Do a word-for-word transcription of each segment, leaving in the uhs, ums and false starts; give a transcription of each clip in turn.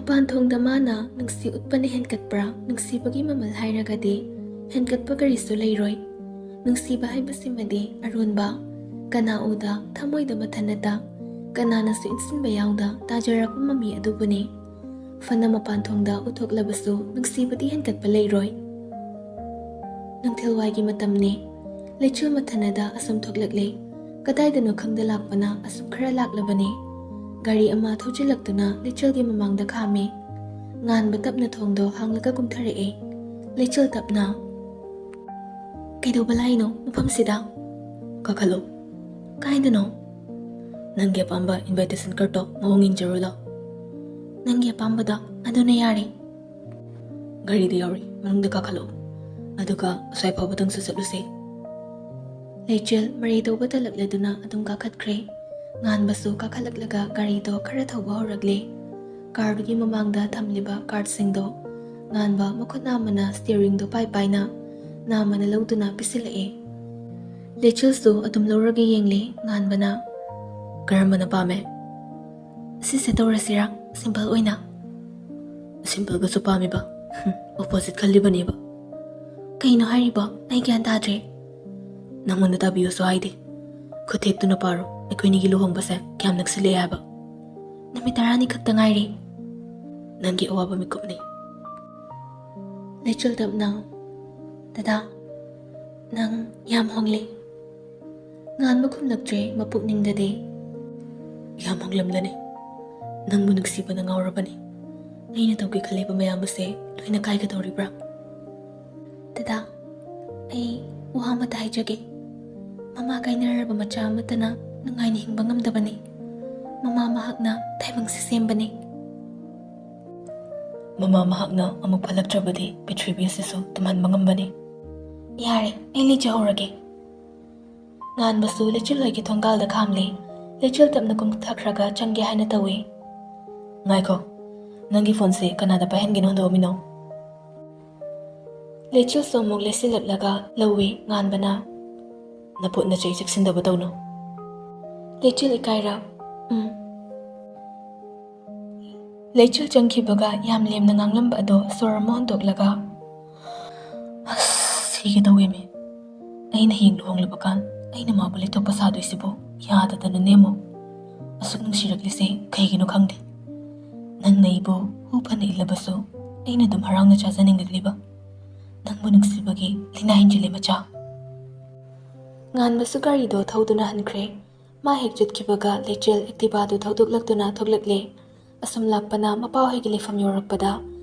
ꯄꯥꯟꯊꯣꯡꯗ ꯃꯥꯅ ꯅꯨꯡꯁꯤ ꯎꯠꯄꯅ ꯍꯦꯟꯀꯠꯄ꯭ꯔꯥ? ꯅꯨꯡꯁꯤꯕꯒꯤ ꯃꯃꯜ ꯍꯥꯏꯔꯒꯗꯤ ꯍꯦꯟꯀꯠꯄ ꯀꯔꯤꯁꯨ ꯂꯩꯔꯣꯏ꯫ ꯅꯨꯡꯁꯤꯕ ꯍꯥꯏꯕꯁꯤꯃꯗꯤ ꯑꯔꯣꯟꯕ, ꯀꯅꯥ ꯎꯗ ꯊꯃꯣꯏꯗ ꯃꯊꯟꯅꯇ, ꯀꯅꯥꯅꯁꯨ ꯏꯟꯁꯤꯟꯕ ꯌꯥꯎꯗ ꯇꯥꯖꯔꯛꯄ ꯃꯃꯤ ꯑꯗꯨꯕꯨꯅꯤ꯫ ꯐꯅ ꯃꯄꯥꯟꯊꯣꯡꯗ ꯎꯠꯊꯣꯛꯂꯕꯁꯨ ꯅꯨꯡꯁꯤꯕꯗꯤ ꯍꯦꯟꯀꯠꯄ ꯂꯩꯔꯣꯏ꯫ ꯅꯨꯡꯊꯤꯜꯋꯥꯏꯒꯤ ꯃꯇꯝꯅꯤ꯫ ꯂꯩꯆꯤꯜ ꯃꯊꯟꯅꯗ ꯑꯁꯨꯝ ꯊꯣꯛꯂꯛꯂꯦ꯫ ꯀꯗꯥꯏꯗꯅꯣ ꯈꯪꯗ ꯂꯥꯛꯄꯅ ꯑꯁꯨꯝ ꯈꯔ ꯂꯥꯛꯂꯕꯅꯤ꯫ ꯒꯥꯔꯤ ꯑꯃ ꯊꯧꯖꯤꯜꯂꯛꯇꯨꯅ ꯂꯩꯆꯤꯜꯒꯤ ꯃꯃꯥꯡꯗ ꯈꯥꯝꯃꯤ꯫ ꯉꯥꯟꯕ ꯇꯞꯅ ꯊꯣꯡꯗꯣ ꯍꯥꯡꯂꯒ ꯀꯨꯝꯊꯔꯛꯑꯦ꯫ ꯂꯩꯆꯤꯜ ꯇꯞꯅ, "ꯀꯩꯗꯧꯕ ꯂꯥꯛꯏꯅꯣ ꯃꯐꯝꯁꯤꯗ?" "ꯀꯥꯈꯠꯂꯣ꯫" "ꯀꯥꯏꯗꯅꯣ?" "ꯅꯪꯒꯤ ꯑꯄꯥꯝꯕ invitation cardꯇꯣ ꯃꯑꯣꯡ ꯌꯦꯡꯖꯔꯨ ꯂꯥꯎ꯫" "ꯅꯪꯒꯤ ꯑꯄꯥꯝꯕꯗꯣ ꯑꯗꯨꯅ ꯌꯥꯔꯦ꯫" "ꯒꯥꯔꯤꯗ ꯌꯥꯎꯔꯤ, ꯃꯅꯨꯡꯗ ꯀꯥꯈꯠꯂꯛꯑꯣ, ꯑꯗꯨꯒ ꯑꯁ꯭ꯋꯥꯏ ꯐꯥꯎꯕꯗꯪꯁꯨ ꯆꯠꯂꯨꯁꯦ꯫" ꯂꯩꯆꯤꯜ ꯃꯔꯩ ꯇꯧꯕ ꯇꯜꯂꯛꯂꯗꯨꯅ ꯑꯗꯨꯝ ꯀꯥꯈꯠꯈ꯭ꯔꯦ꯫ ꯉꯥꯟꯕꯁꯨ ꯀꯥꯈꯠꯂꯛꯂꯒ ꯒꯥꯔꯤꯗꯣ ꯈꯔ ꯊꯧꯕ ꯍꯧꯔꯛꯂꯦ꯫ ꯀꯥꯔꯗꯨꯒꯤ ꯃꯃꯥꯡꯗ ꯊꯝꯂꯤꯕ ꯀꯥꯔꯠꯁꯤꯡꯗꯣ ꯉꯥꯟꯕ ꯃꯈꯨꯠ ꯅꯥꯝꯃꯅ ꯁ꯭ꯇꯤꯌꯔꯤꯡꯗꯣ ꯄꯥꯏ ꯄꯥꯏꯅ ꯅꯥꯝꯃꯅ ꯂꯧꯗꯨꯅ ꯄꯤꯁꯤꯜꯂꯛꯑꯦ꯫ ꯂꯩꯆꯤꯜꯁꯨ ꯑꯗꯨꯝ ꯂꯧꯔꯒ ꯌꯦꯡꯂꯦ꯫ ꯉꯥꯟꯕꯅ, "ꯀꯔꯝꯕꯅ ꯄꯥꯝꯃꯦ?" "ꯑꯁꯤꯁꯦ ꯇꯧꯔꯁꯤꯔꯥ, ꯁꯤꯝꯄꯜ ꯑꯣꯏꯅ?" "ꯁꯤꯝꯄꯜꯒꯁꯨ ꯄꯥꯝꯃꯤꯕ? ꯍꯨꯝ, ꯑꯣꯄꯣꯖꯤꯠ ꯈꯜꯂꯤꯕꯅꯦꯕ꯫" "ꯀꯩꯅꯣ ꯍꯥꯏꯔꯤꯕꯣ? ꯑꯩ ꯒ꯭ꯌꯥꯟ ꯇꯥꯗ꯭ꯔꯦ꯫" "ꯅꯪꯉꯣꯟꯗ ꯇꯥꯕꯤꯌꯨꯁꯨ ꯍꯥꯏꯗꯦ꯫ ꯈꯨꯠ ꯊꯦꯛꯇꯨꯅ ꯄꯥꯔꯣ, ꯑꯩꯈꯣꯏꯅꯤꯒꯤ ꯂꯨꯍꯣꯡꯕꯁꯦ ꯀꯌꯥꯝ ꯅꯛꯁꯤꯜꯂꯛꯑꯦ ꯍꯥꯏꯕ?" "ꯅꯨꯃꯤꯠ ꯇꯔꯥꯅꯤ ꯈꯛꯇ ꯉꯥꯏꯔꯦ꯫" "ꯅꯪꯒꯤ ꯑꯋꯥꯕ ꯃꯤꯀꯨꯞꯅꯤ꯫" ꯂꯩꯆꯤꯜ ꯇꯞꯅ, "ꯗꯗꯥ, ꯅꯪ ꯌꯥꯝ ꯍꯣꯡꯂꯦ꯫" ꯉꯥꯟꯕ ꯈꯨꯝꯂꯛꯇ꯭ꯔꯦ ꯃꯄꯨꯛꯅꯤꯡꯗꯗꯤ꯫ "ꯌꯥꯝ ꯍꯣꯡꯂꯝꯂꯅꯤ꯫ ꯅꯪꯕꯨ ꯅꯨꯡꯁꯤꯕꯅ ꯉꯥꯎꯔꯕꯅꯤ꯫ ꯑꯩꯅ ꯇꯧꯒꯦ ꯈꯜꯂꯤꯕ ꯃꯌꯥꯝ ꯑꯁꯦ ꯂꯣꯏꯅ ꯀꯥꯏꯒꯗꯧꯔꯤꯕ꯭ꯔꯥ?" "ꯗꯗꯥ, ꯑꯩ ꯋꯥ ꯑꯃꯇ ꯍꯥꯏꯖꯒꯦ꯫ ꯃꯃꯥ ꯀꯥꯏꯅꯔꯕ ꯃꯆꯥ ꯑꯃꯠꯇꯅ ꯅꯨꯡꯉꯥꯏꯅ ꯍꯤꯡꯕ ꯉꯝꯗꯕꯅꯤ꯫ ꯃꯃꯥ ꯃꯍꯥꯛꯅ ꯇꯥꯏꯕꯪꯁꯦ ꯁꯦꯝꯕꯅꯤ꯫" "ꯃꯃꯥ ꯃꯍꯥꯛꯅ ꯑꯃꯨꯛ ꯐꯠꯂꯛꯇ꯭ꯔꯕꯗꯤ ꯄ꯭ꯔꯤꯊꯤꯕꯤ ꯑꯁꯤꯁꯨ ꯇꯨꯝꯍꯟꯕ ꯉꯝꯕꯅꯤ꯫" "ꯌꯥꯔꯦ, ꯑꯩ ꯂꯩꯖꯍꯧꯔꯒꯦ꯫" ꯉꯥꯟꯕꯁꯨ ꯂꯩꯆꯤꯜ ꯍꯣꯏꯒꯤ ꯊꯣꯡꯒꯥꯜꯗ ꯈꯥꯝꯂꯦ꯫ ꯂꯩꯆꯤꯜ ꯇꯞꯅ ꯀꯨꯝꯊꯈ꯭ꯔꯒ ꯆꯪꯒꯦ ꯍꯥꯏꯅ ꯇꯧꯏ꯫ "ꯉꯥꯏꯈꯣ, ꯅꯪꯒꯤ ꯐꯣꯟꯁꯦ ꯀꯅꯥꯗ ꯄꯥꯏꯍꯟꯒꯦꯅ ꯍꯨꯟꯗꯣꯛꯑꯝꯃꯤꯅꯣ?" ꯂꯩꯆꯤꯜꯁꯨ ꯑꯃꯨꯛ ꯂꯩꯁꯤꯜꯂꯛꯂꯒ ꯂꯧꯏ꯫ ꯉꯥꯟꯕꯅ, "ꯅꯄꯣꯠ ꯅꯆꯩ ꯆꯦꯛꯁꯤꯟꯗꯕ ꯇꯧꯅꯨ꯫" ꯂꯩꯆꯤꯜ ꯏꯀꯥꯏꯔ, "ꯎꯝ꯫" ꯂꯩꯆꯤꯜ ꯆꯪꯈꯤꯕꯒ ꯌꯥꯝ ꯂꯦꯝꯅ ꯉꯥꯡꯂꯝꯕ ꯑꯗꯣ ꯁꯣꯔ ꯑꯃ ꯍꯣꯟꯗꯣꯛꯂꯒ, "ꯑꯁ, ꯁꯤꯒꯦ ꯇꯧꯋꯦꯃꯤ꯫ ꯑꯩꯅ ꯍꯌꯦꯡ ꯂꯨꯍꯣꯡꯂꯕ ꯀꯥꯟ ꯑꯩꯅ ꯃꯥꯕꯨ ꯂꯩꯊꯣꯛꯄ ꯁꯥꯗꯣꯏꯁꯤꯕꯨ ꯌꯥꯗꯗꯅꯅꯦ ꯑꯃꯨꯛ꯫ ꯑꯁꯨꯛ ꯅꯨꯡꯁꯤꯔꯛꯂꯤꯁꯦ ꯀꯩꯒꯤꯅꯣ ꯈꯪꯗꯦ꯫ ꯅꯪꯅ ꯑꯩꯕꯨ ꯍꯨ ꯐꯅ ꯏꯜꯂꯕꯁꯨ ꯑꯩꯅ ꯑꯗꯨꯝ ꯍꯔꯥꯎꯅ ꯆꯥꯖꯅꯤꯡꯂꯛꯂꯤꯕ꯫ ꯅꯪꯕꯨ ꯅꯨꯡꯁꯤꯕꯒꯤ ꯂꯤꯅꯥ ꯍꯦꯟꯖꯤꯜꯂꯦ ꯃꯆꯥ꯫" ꯉꯥꯟꯕꯁꯨ ꯒꯥꯔꯤꯗꯣ ꯊꯧꯗꯨꯅ ꯍꯟꯈ꯭ꯔꯦ꯫ ꯃꯥ ꯍꯦꯛ ꯆꯠꯈꯤꯕꯒ ꯂꯩꯆꯤꯜ ꯑꯦꯛꯇꯤꯚꯥꯗꯨ ꯊꯧꯗꯣꯛꯂꯛꯇꯨꯅ ꯊꯣꯛꯂꯛꯂꯦ꯫ ꯑꯁꯨꯝ ꯂꯥꯛꯄꯅ ꯃꯄꯥꯍꯣꯏꯒꯤ ꯂꯩꯐꯝ ꯌꯧꯔꯛꯄꯗ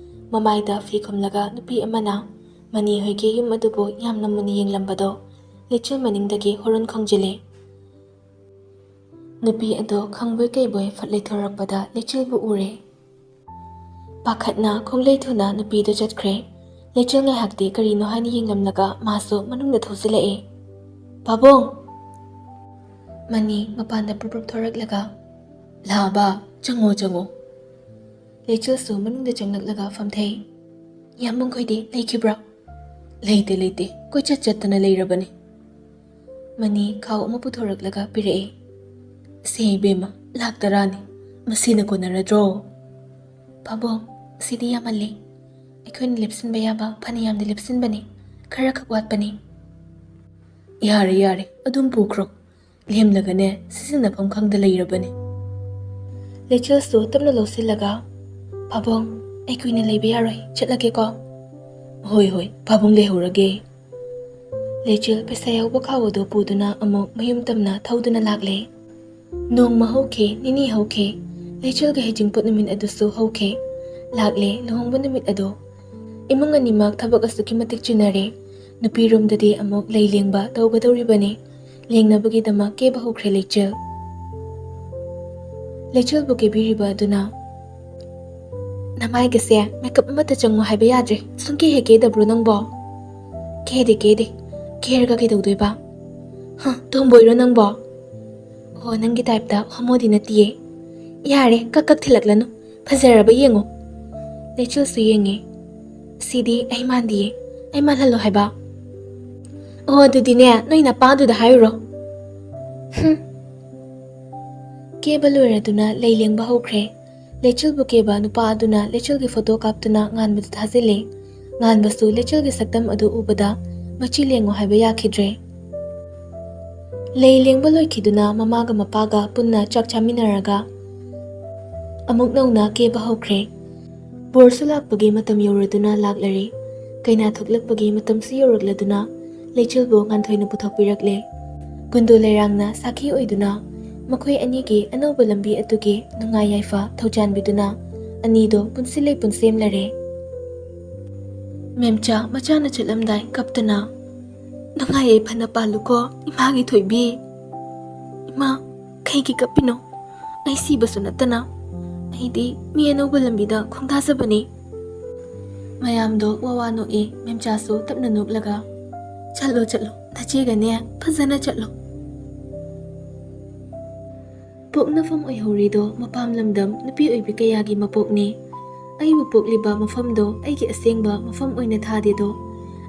ꯃꯃꯥꯏꯗ ꯐꯤ ꯈꯨꯝꯂꯒ ꯅꯨꯄꯤ ꯑꯃꯅ ꯃꯅꯤ ꯍꯣꯏꯒꯤ ꯌꯨꯝ ꯑꯗꯨꯕꯨ ꯌꯥꯝꯅ ꯃꯨꯟꯅ ꯌꯦꯡꯂꯝꯕꯗꯣ ꯂꯩꯆꯤꯜ ꯃꯅꯤꯡꯗꯒꯤ ꯍꯣꯔꯟ ꯈꯣꯡꯖꯤꯜꯂꯦ꯫ ꯅꯨꯄꯤ ꯑꯗꯣ ꯈꯪꯕꯣꯏ ꯀꯩꯕꯣꯏ ꯐꯠ ꯂꯩꯊꯣꯔꯛꯄꯗ ꯂꯩꯆꯤꯜꯕꯨ ꯎꯔꯦ꯫ ꯄꯥꯈꯠꯅ ꯈꯣꯡꯂꯩ ꯊꯨꯅ ꯅꯨꯄꯤꯗꯨ ꯆꯠꯈ꯭ꯔꯦ꯫ ꯂꯩꯆꯤꯜ ꯉꯥꯏꯍꯥꯛꯇꯤ ꯀꯔꯤꯅꯣ ꯍꯥꯏꯅ ꯌꯦꯡꯂꯝꯂꯒ ꯃꯥꯁꯨ ꯃꯅꯨꯡꯗ ꯊꯧꯖꯤꯜꯂꯛꯑꯦ꯫ "ꯄꯥꯕꯨꯡ!" ꯃꯅꯤ ꯃꯄꯥꯟꯗ ꯄ꯭ꯔꯨꯞ ꯄ꯭ꯔꯨꯞ ꯊꯣꯔꯛꯂꯒ, "ꯂꯥꯛꯑꯕ? ꯆꯪꯉꯣ, ꯆꯪꯉꯣ꯫" ꯂꯩꯆꯤꯜꯁꯨ ꯃꯅꯨꯡꯗ ꯆꯪꯂꯛꯂꯒ ꯐꯝꯊꯩ꯫ "ꯌꯥꯝꯕꯨꯡꯈꯣꯏꯗꯤ ꯂꯩꯈꯤꯕ꯭ꯔꯥ?" "ꯂꯩꯇꯦ, ꯂꯩꯇꯦ꯫ ꯀꯣꯏꯆꯠ ꯆꯠꯇꯅ ꯂꯩꯔꯕꯅꯤ꯫" ꯃꯅꯤ ꯈꯥꯎ ꯑꯃ ꯄꯨꯊꯣꯔꯛꯂꯒ ꯄꯤꯔꯛꯑꯦ꯫ "ꯁꯦ ꯏꯕꯦꯝꯃ, ꯂꯥꯛ ꯇꯔꯥꯅꯤ꯫ ꯃꯁꯤꯅ ꯀꯣꯟꯅꯔꯗ꯭ꯔꯣ?" "ꯄꯥꯕꯨꯡ, ꯁꯤꯗꯤ ꯌꯥꯝꯃꯜꯂꯤ꯫ ꯑꯩꯈꯣꯏꯅ ꯂꯦꯞꯁꯤꯟꯕ ꯌꯥꯕ ꯐꯅꯌꯥꯝꯗꯤ ꯂꯦꯞꯁꯤꯟꯕꯅꯤ꯫ ꯈꯔꯈꯛ ꯋꯥꯠꯄꯅꯤ꯫" "ꯌꯥꯔꯦ, ꯌꯥꯔꯦ, ꯑꯗꯨꯝ ꯄꯨꯈ꯭ꯔꯣ꯫ ꯂꯦꯝꯂꯒꯅꯦ, ꯁꯤꯖꯤꯟꯅꯐꯝ ꯈꯪꯗ ꯂꯩꯔꯕꯅꯤ꯫" ꯂꯩꯆꯤꯜꯁꯨ ꯇꯞꯅ ꯂꯧꯁꯤꯜꯂꯒ, "ꯄꯥꯕꯨꯡ, ꯑꯩ ꯀꯨꯏꯅ ꯂꯩꯕ ꯌꯥꯔꯣꯏ, ꯆꯠꯂꯒꯦꯀꯣ꯫" "ꯍꯣꯏ, ꯍꯣꯏ, ꯄꯥꯕꯨꯡ ꯂꯩꯍꯧꯔꯒꯦ꯫" ꯂꯩꯆꯤꯜ ꯄꯩꯁꯥ ꯌꯥꯎꯕ ꯈꯥꯎ ꯑꯗꯨ ꯄꯨꯗꯨꯅ ꯑꯃꯨꯛ ꯃꯌꯨꯝ ꯇꯝꯅ ꯊꯧꯗꯨꯅ ꯂꯥꯛꯂꯦ꯫ ꯅꯣꯡꯃ ꯍꯧꯈꯤ, ꯅꯤꯅꯤ ꯍꯧꯈꯤ꯫ ꯂꯩꯆꯤꯜꯒꯤ ꯍꯩꯖꯤꯡꯄꯣꯠ ꯅꯨꯃꯤꯠ ꯑꯗꯨꯁꯨ ꯍꯧꯈꯤ꯫ ꯂꯥꯛꯂꯦ ꯂꯨꯍꯣꯡꯕ ꯅꯨꯃꯤꯠ ꯑꯗꯨ꯫ ꯏꯃꯨꯡ ꯑꯅꯤꯃꯛ ꯊꯕꯛ ꯑꯁꯨꯛꯀꯤ ꯃꯇꯤꯛ ꯆꯤꯟꯅꯔꯦ꯫ ꯅꯨꯄꯤꯔꯣꯝꯗꯗꯤ ꯑꯃꯨꯛ ꯂꯩ ꯂꯦꯡꯕ ꯇꯧꯒꯗꯧꯔꯤꯕꯅꯤ꯫ ꯂꯦꯡꯅꯕꯒꯤꯗꯃꯛ ꯀꯦꯕ ꯍꯧꯈ꯭ꯔꯦ ꯂꯩꯆꯤꯜ꯫ ꯂꯩꯆꯤꯜꯕꯨ ꯀꯦꯕꯤꯔꯤꯕ ꯑꯗꯨꯅ, "ꯅꯃꯥꯏꯒꯁꯦ ꯃꯦꯀꯞ ꯑꯃꯠꯇ ꯆꯪꯉꯨ ꯍꯥꯏꯕ ꯌꯥꯗ꯭ꯔꯦ꯫ ꯁꯨꯡꯀꯦ ꯍꯦꯛ ꯀꯦꯗꯕ꯭ꯔꯣ ꯅꯪꯕꯣ?" "ꯀꯦꯗꯦ, ꯀꯦꯗꯦ꯫ ꯀꯦꯔꯒ ꯀꯩꯗꯧꯗꯣꯏꯕ? ꯍ, ꯇꯣꯝꯕꯣꯏꯔꯣ ꯅꯪꯕꯣ?" "ꯑꯣ, ꯅꯪꯒꯤ ꯇꯥꯏꯞꯇ ꯍꯣꯃꯣꯗꯤ ꯅꯠꯇꯤꯌꯦ꯫" "ꯌꯥꯔꯦ, ꯀꯛ ꯀꯛ ꯊꯤꯜꯂꯛꯂꯅꯨ꯫ ꯐꯖꯔꯕ ꯌꯦꯡꯉꯣ꯫" ꯂꯩꯆꯤꯜꯁꯨ ꯌꯦꯡꯉꯦ꯫ "ꯁꯤꯗꯤ ꯑꯩ ꯃꯥꯟꯗꯤꯌꯦ꯫ ꯑꯩ ꯃꯥꯜꯍꯜꯂꯣ ꯍꯥꯏꯕ?" "ꯑꯣ, ꯑꯗꯨꯗꯤꯅꯦ, ꯅꯣꯏ ꯅꯄꯥꯗꯨꯗ ꯍꯥꯏꯔꯨꯔꯣ꯫" ꯍꯨꯝ꯫ ꯀꯦꯕ ꯂꯣꯏꯔꯗꯨꯅ ꯂꯩ ꯂꯦꯡꯕ ꯍꯧꯈ꯭ꯔꯦ꯫ ꯂꯩꯆꯤꯜꯕꯨ ꯀꯦꯕ ꯅꯨꯄꯥ ꯑꯗꯨꯅ ꯂꯩꯆꯤꯜꯒꯤ ꯐꯣꯇꯣ ꯀꯥꯞꯇꯨꯅ ꯉꯥꯟꯕꯗ ꯊꯥꯖꯤꯜꯂꯤ꯫ ꯉꯥꯟꯕꯁꯨ ꯂꯩꯆꯤꯜꯒꯤ ꯁꯛꯇꯝ ꯑꯗꯨ ꯎꯕꯗ ꯃꯆꯤ ꯂꯦꯡꯉꯨ ꯍꯥꯏꯕ ꯌꯥꯈꯤꯗ꯭ꯔꯦ꯫ ꯂꯩ ꯂꯦꯡꯕ ꯂꯣꯏꯈꯤꯗꯨꯅ ꯃꯃꯥꯒ ꯃꯄꯥꯒ ꯄꯨꯟꯅ ꯆꯥꯛ ꯆꯥꯃꯤꯟꯅꯔꯒ ꯑꯃꯨꯛ ꯅꯧꯅ ꯀꯦꯕ ꯍꯧꯈ꯭ꯔꯦ꯫ ꯕꯣꯔꯁꯨ ꯂꯥꯛꯄꯒꯤ ꯃꯇꯝ ꯌꯧꯔꯗꯨꯅ ꯂꯥꯛꯂꯔꯦ꯫ ꯀꯩꯅꯥ ꯊꯣꯛꯂꯛꯄꯒꯤ ꯃꯇꯝꯁꯨ ꯌꯧꯔꯛꯂꯗꯨꯅ ꯂꯩꯆꯤꯜꯕꯨ ꯉꯥꯟꯊꯣꯏꯅ ꯄꯨꯊꯣꯛꯄꯤꯔꯛꯂꯦ꯫ ꯒꯨꯟꯗꯨ ꯂꯩꯔꯥꯡꯅ ꯁꯥꯈꯤ ꯑꯣꯏꯗꯨꯅ ꯃꯈꯣꯏ ꯑꯅꯤꯒꯤ ꯑꯅꯧꯕ ꯂꯝꯕꯤ ꯑꯗꯨꯒꯤ ꯅꯨꯡꯉꯥꯏ ꯌꯥꯏꯐ ꯊꯧꯖꯥꯟꯕꯤꯗꯨꯅ ꯑꯅꯤꯗꯣ ꯄꯨꯟꯁꯤꯜꯂꯦ ꯄꯨꯟꯁꯦꯝꯂꯔꯦ꯫ ꯃꯦꯝꯆꯥ ꯃꯆꯥꯅ ꯆꯠꯂꯝꯗꯥꯏ ꯀꯞꯇꯨꯅ, "ꯅꯨꯡꯉꯥꯏ ꯌꯥꯏꯐꯅ ꯄꯥꯜꯂꯨꯀꯣ ꯏꯃꯥꯒꯤ ꯊꯣꯏꯕꯤ꯫ ꯏꯃꯥ, ꯀꯩꯒꯤ ꯀꯞꯄꯤꯅꯣ? ꯑꯩ ꯁꯤꯕꯁꯨ ꯅꯠꯇꯅ꯫ ꯑꯩꯗꯤ ꯃꯤ ꯑꯅꯧꯕ ꯂꯝꯕꯤꯗ ꯈꯣꯡꯗꯥꯖꯕꯅꯤ꯫" ꯃꯌꯥꯝꯗꯣ ꯋꯥ ꯋꯥ ꯅꯣꯛꯏ꯫ ꯃꯦꯝꯆꯥꯁꯨ ꯇꯞꯅ ꯅꯣꯛꯂꯒ, "ꯆꯠꯂꯣ, ꯆꯠꯂꯣ, ꯅꯆꯦꯒꯅꯦ ꯐꯖꯅ ꯆꯠꯂꯣ꯫" ꯄꯣꯛꯅꯐꯝ ꯑꯣꯏꯍꯧꯔꯤꯗꯣ ꯃꯄꯥꯝ ꯂꯝꯗꯝ ꯅꯨꯄꯤ ꯑꯣꯏꯕꯤ ꯀꯌꯥꯒꯤ ꯃꯄꯣꯛꯅꯤ꯫ ꯑꯩꯕꯨ ꯄꯣꯛꯂꯤꯕ ꯃꯐꯝꯗꯣ ꯑꯩꯒꯤ ꯑꯁꯦꯡꯕ ꯃꯐꯝ ꯑꯣꯏꯅ ꯊꯥꯗꯦꯗꯣ꯫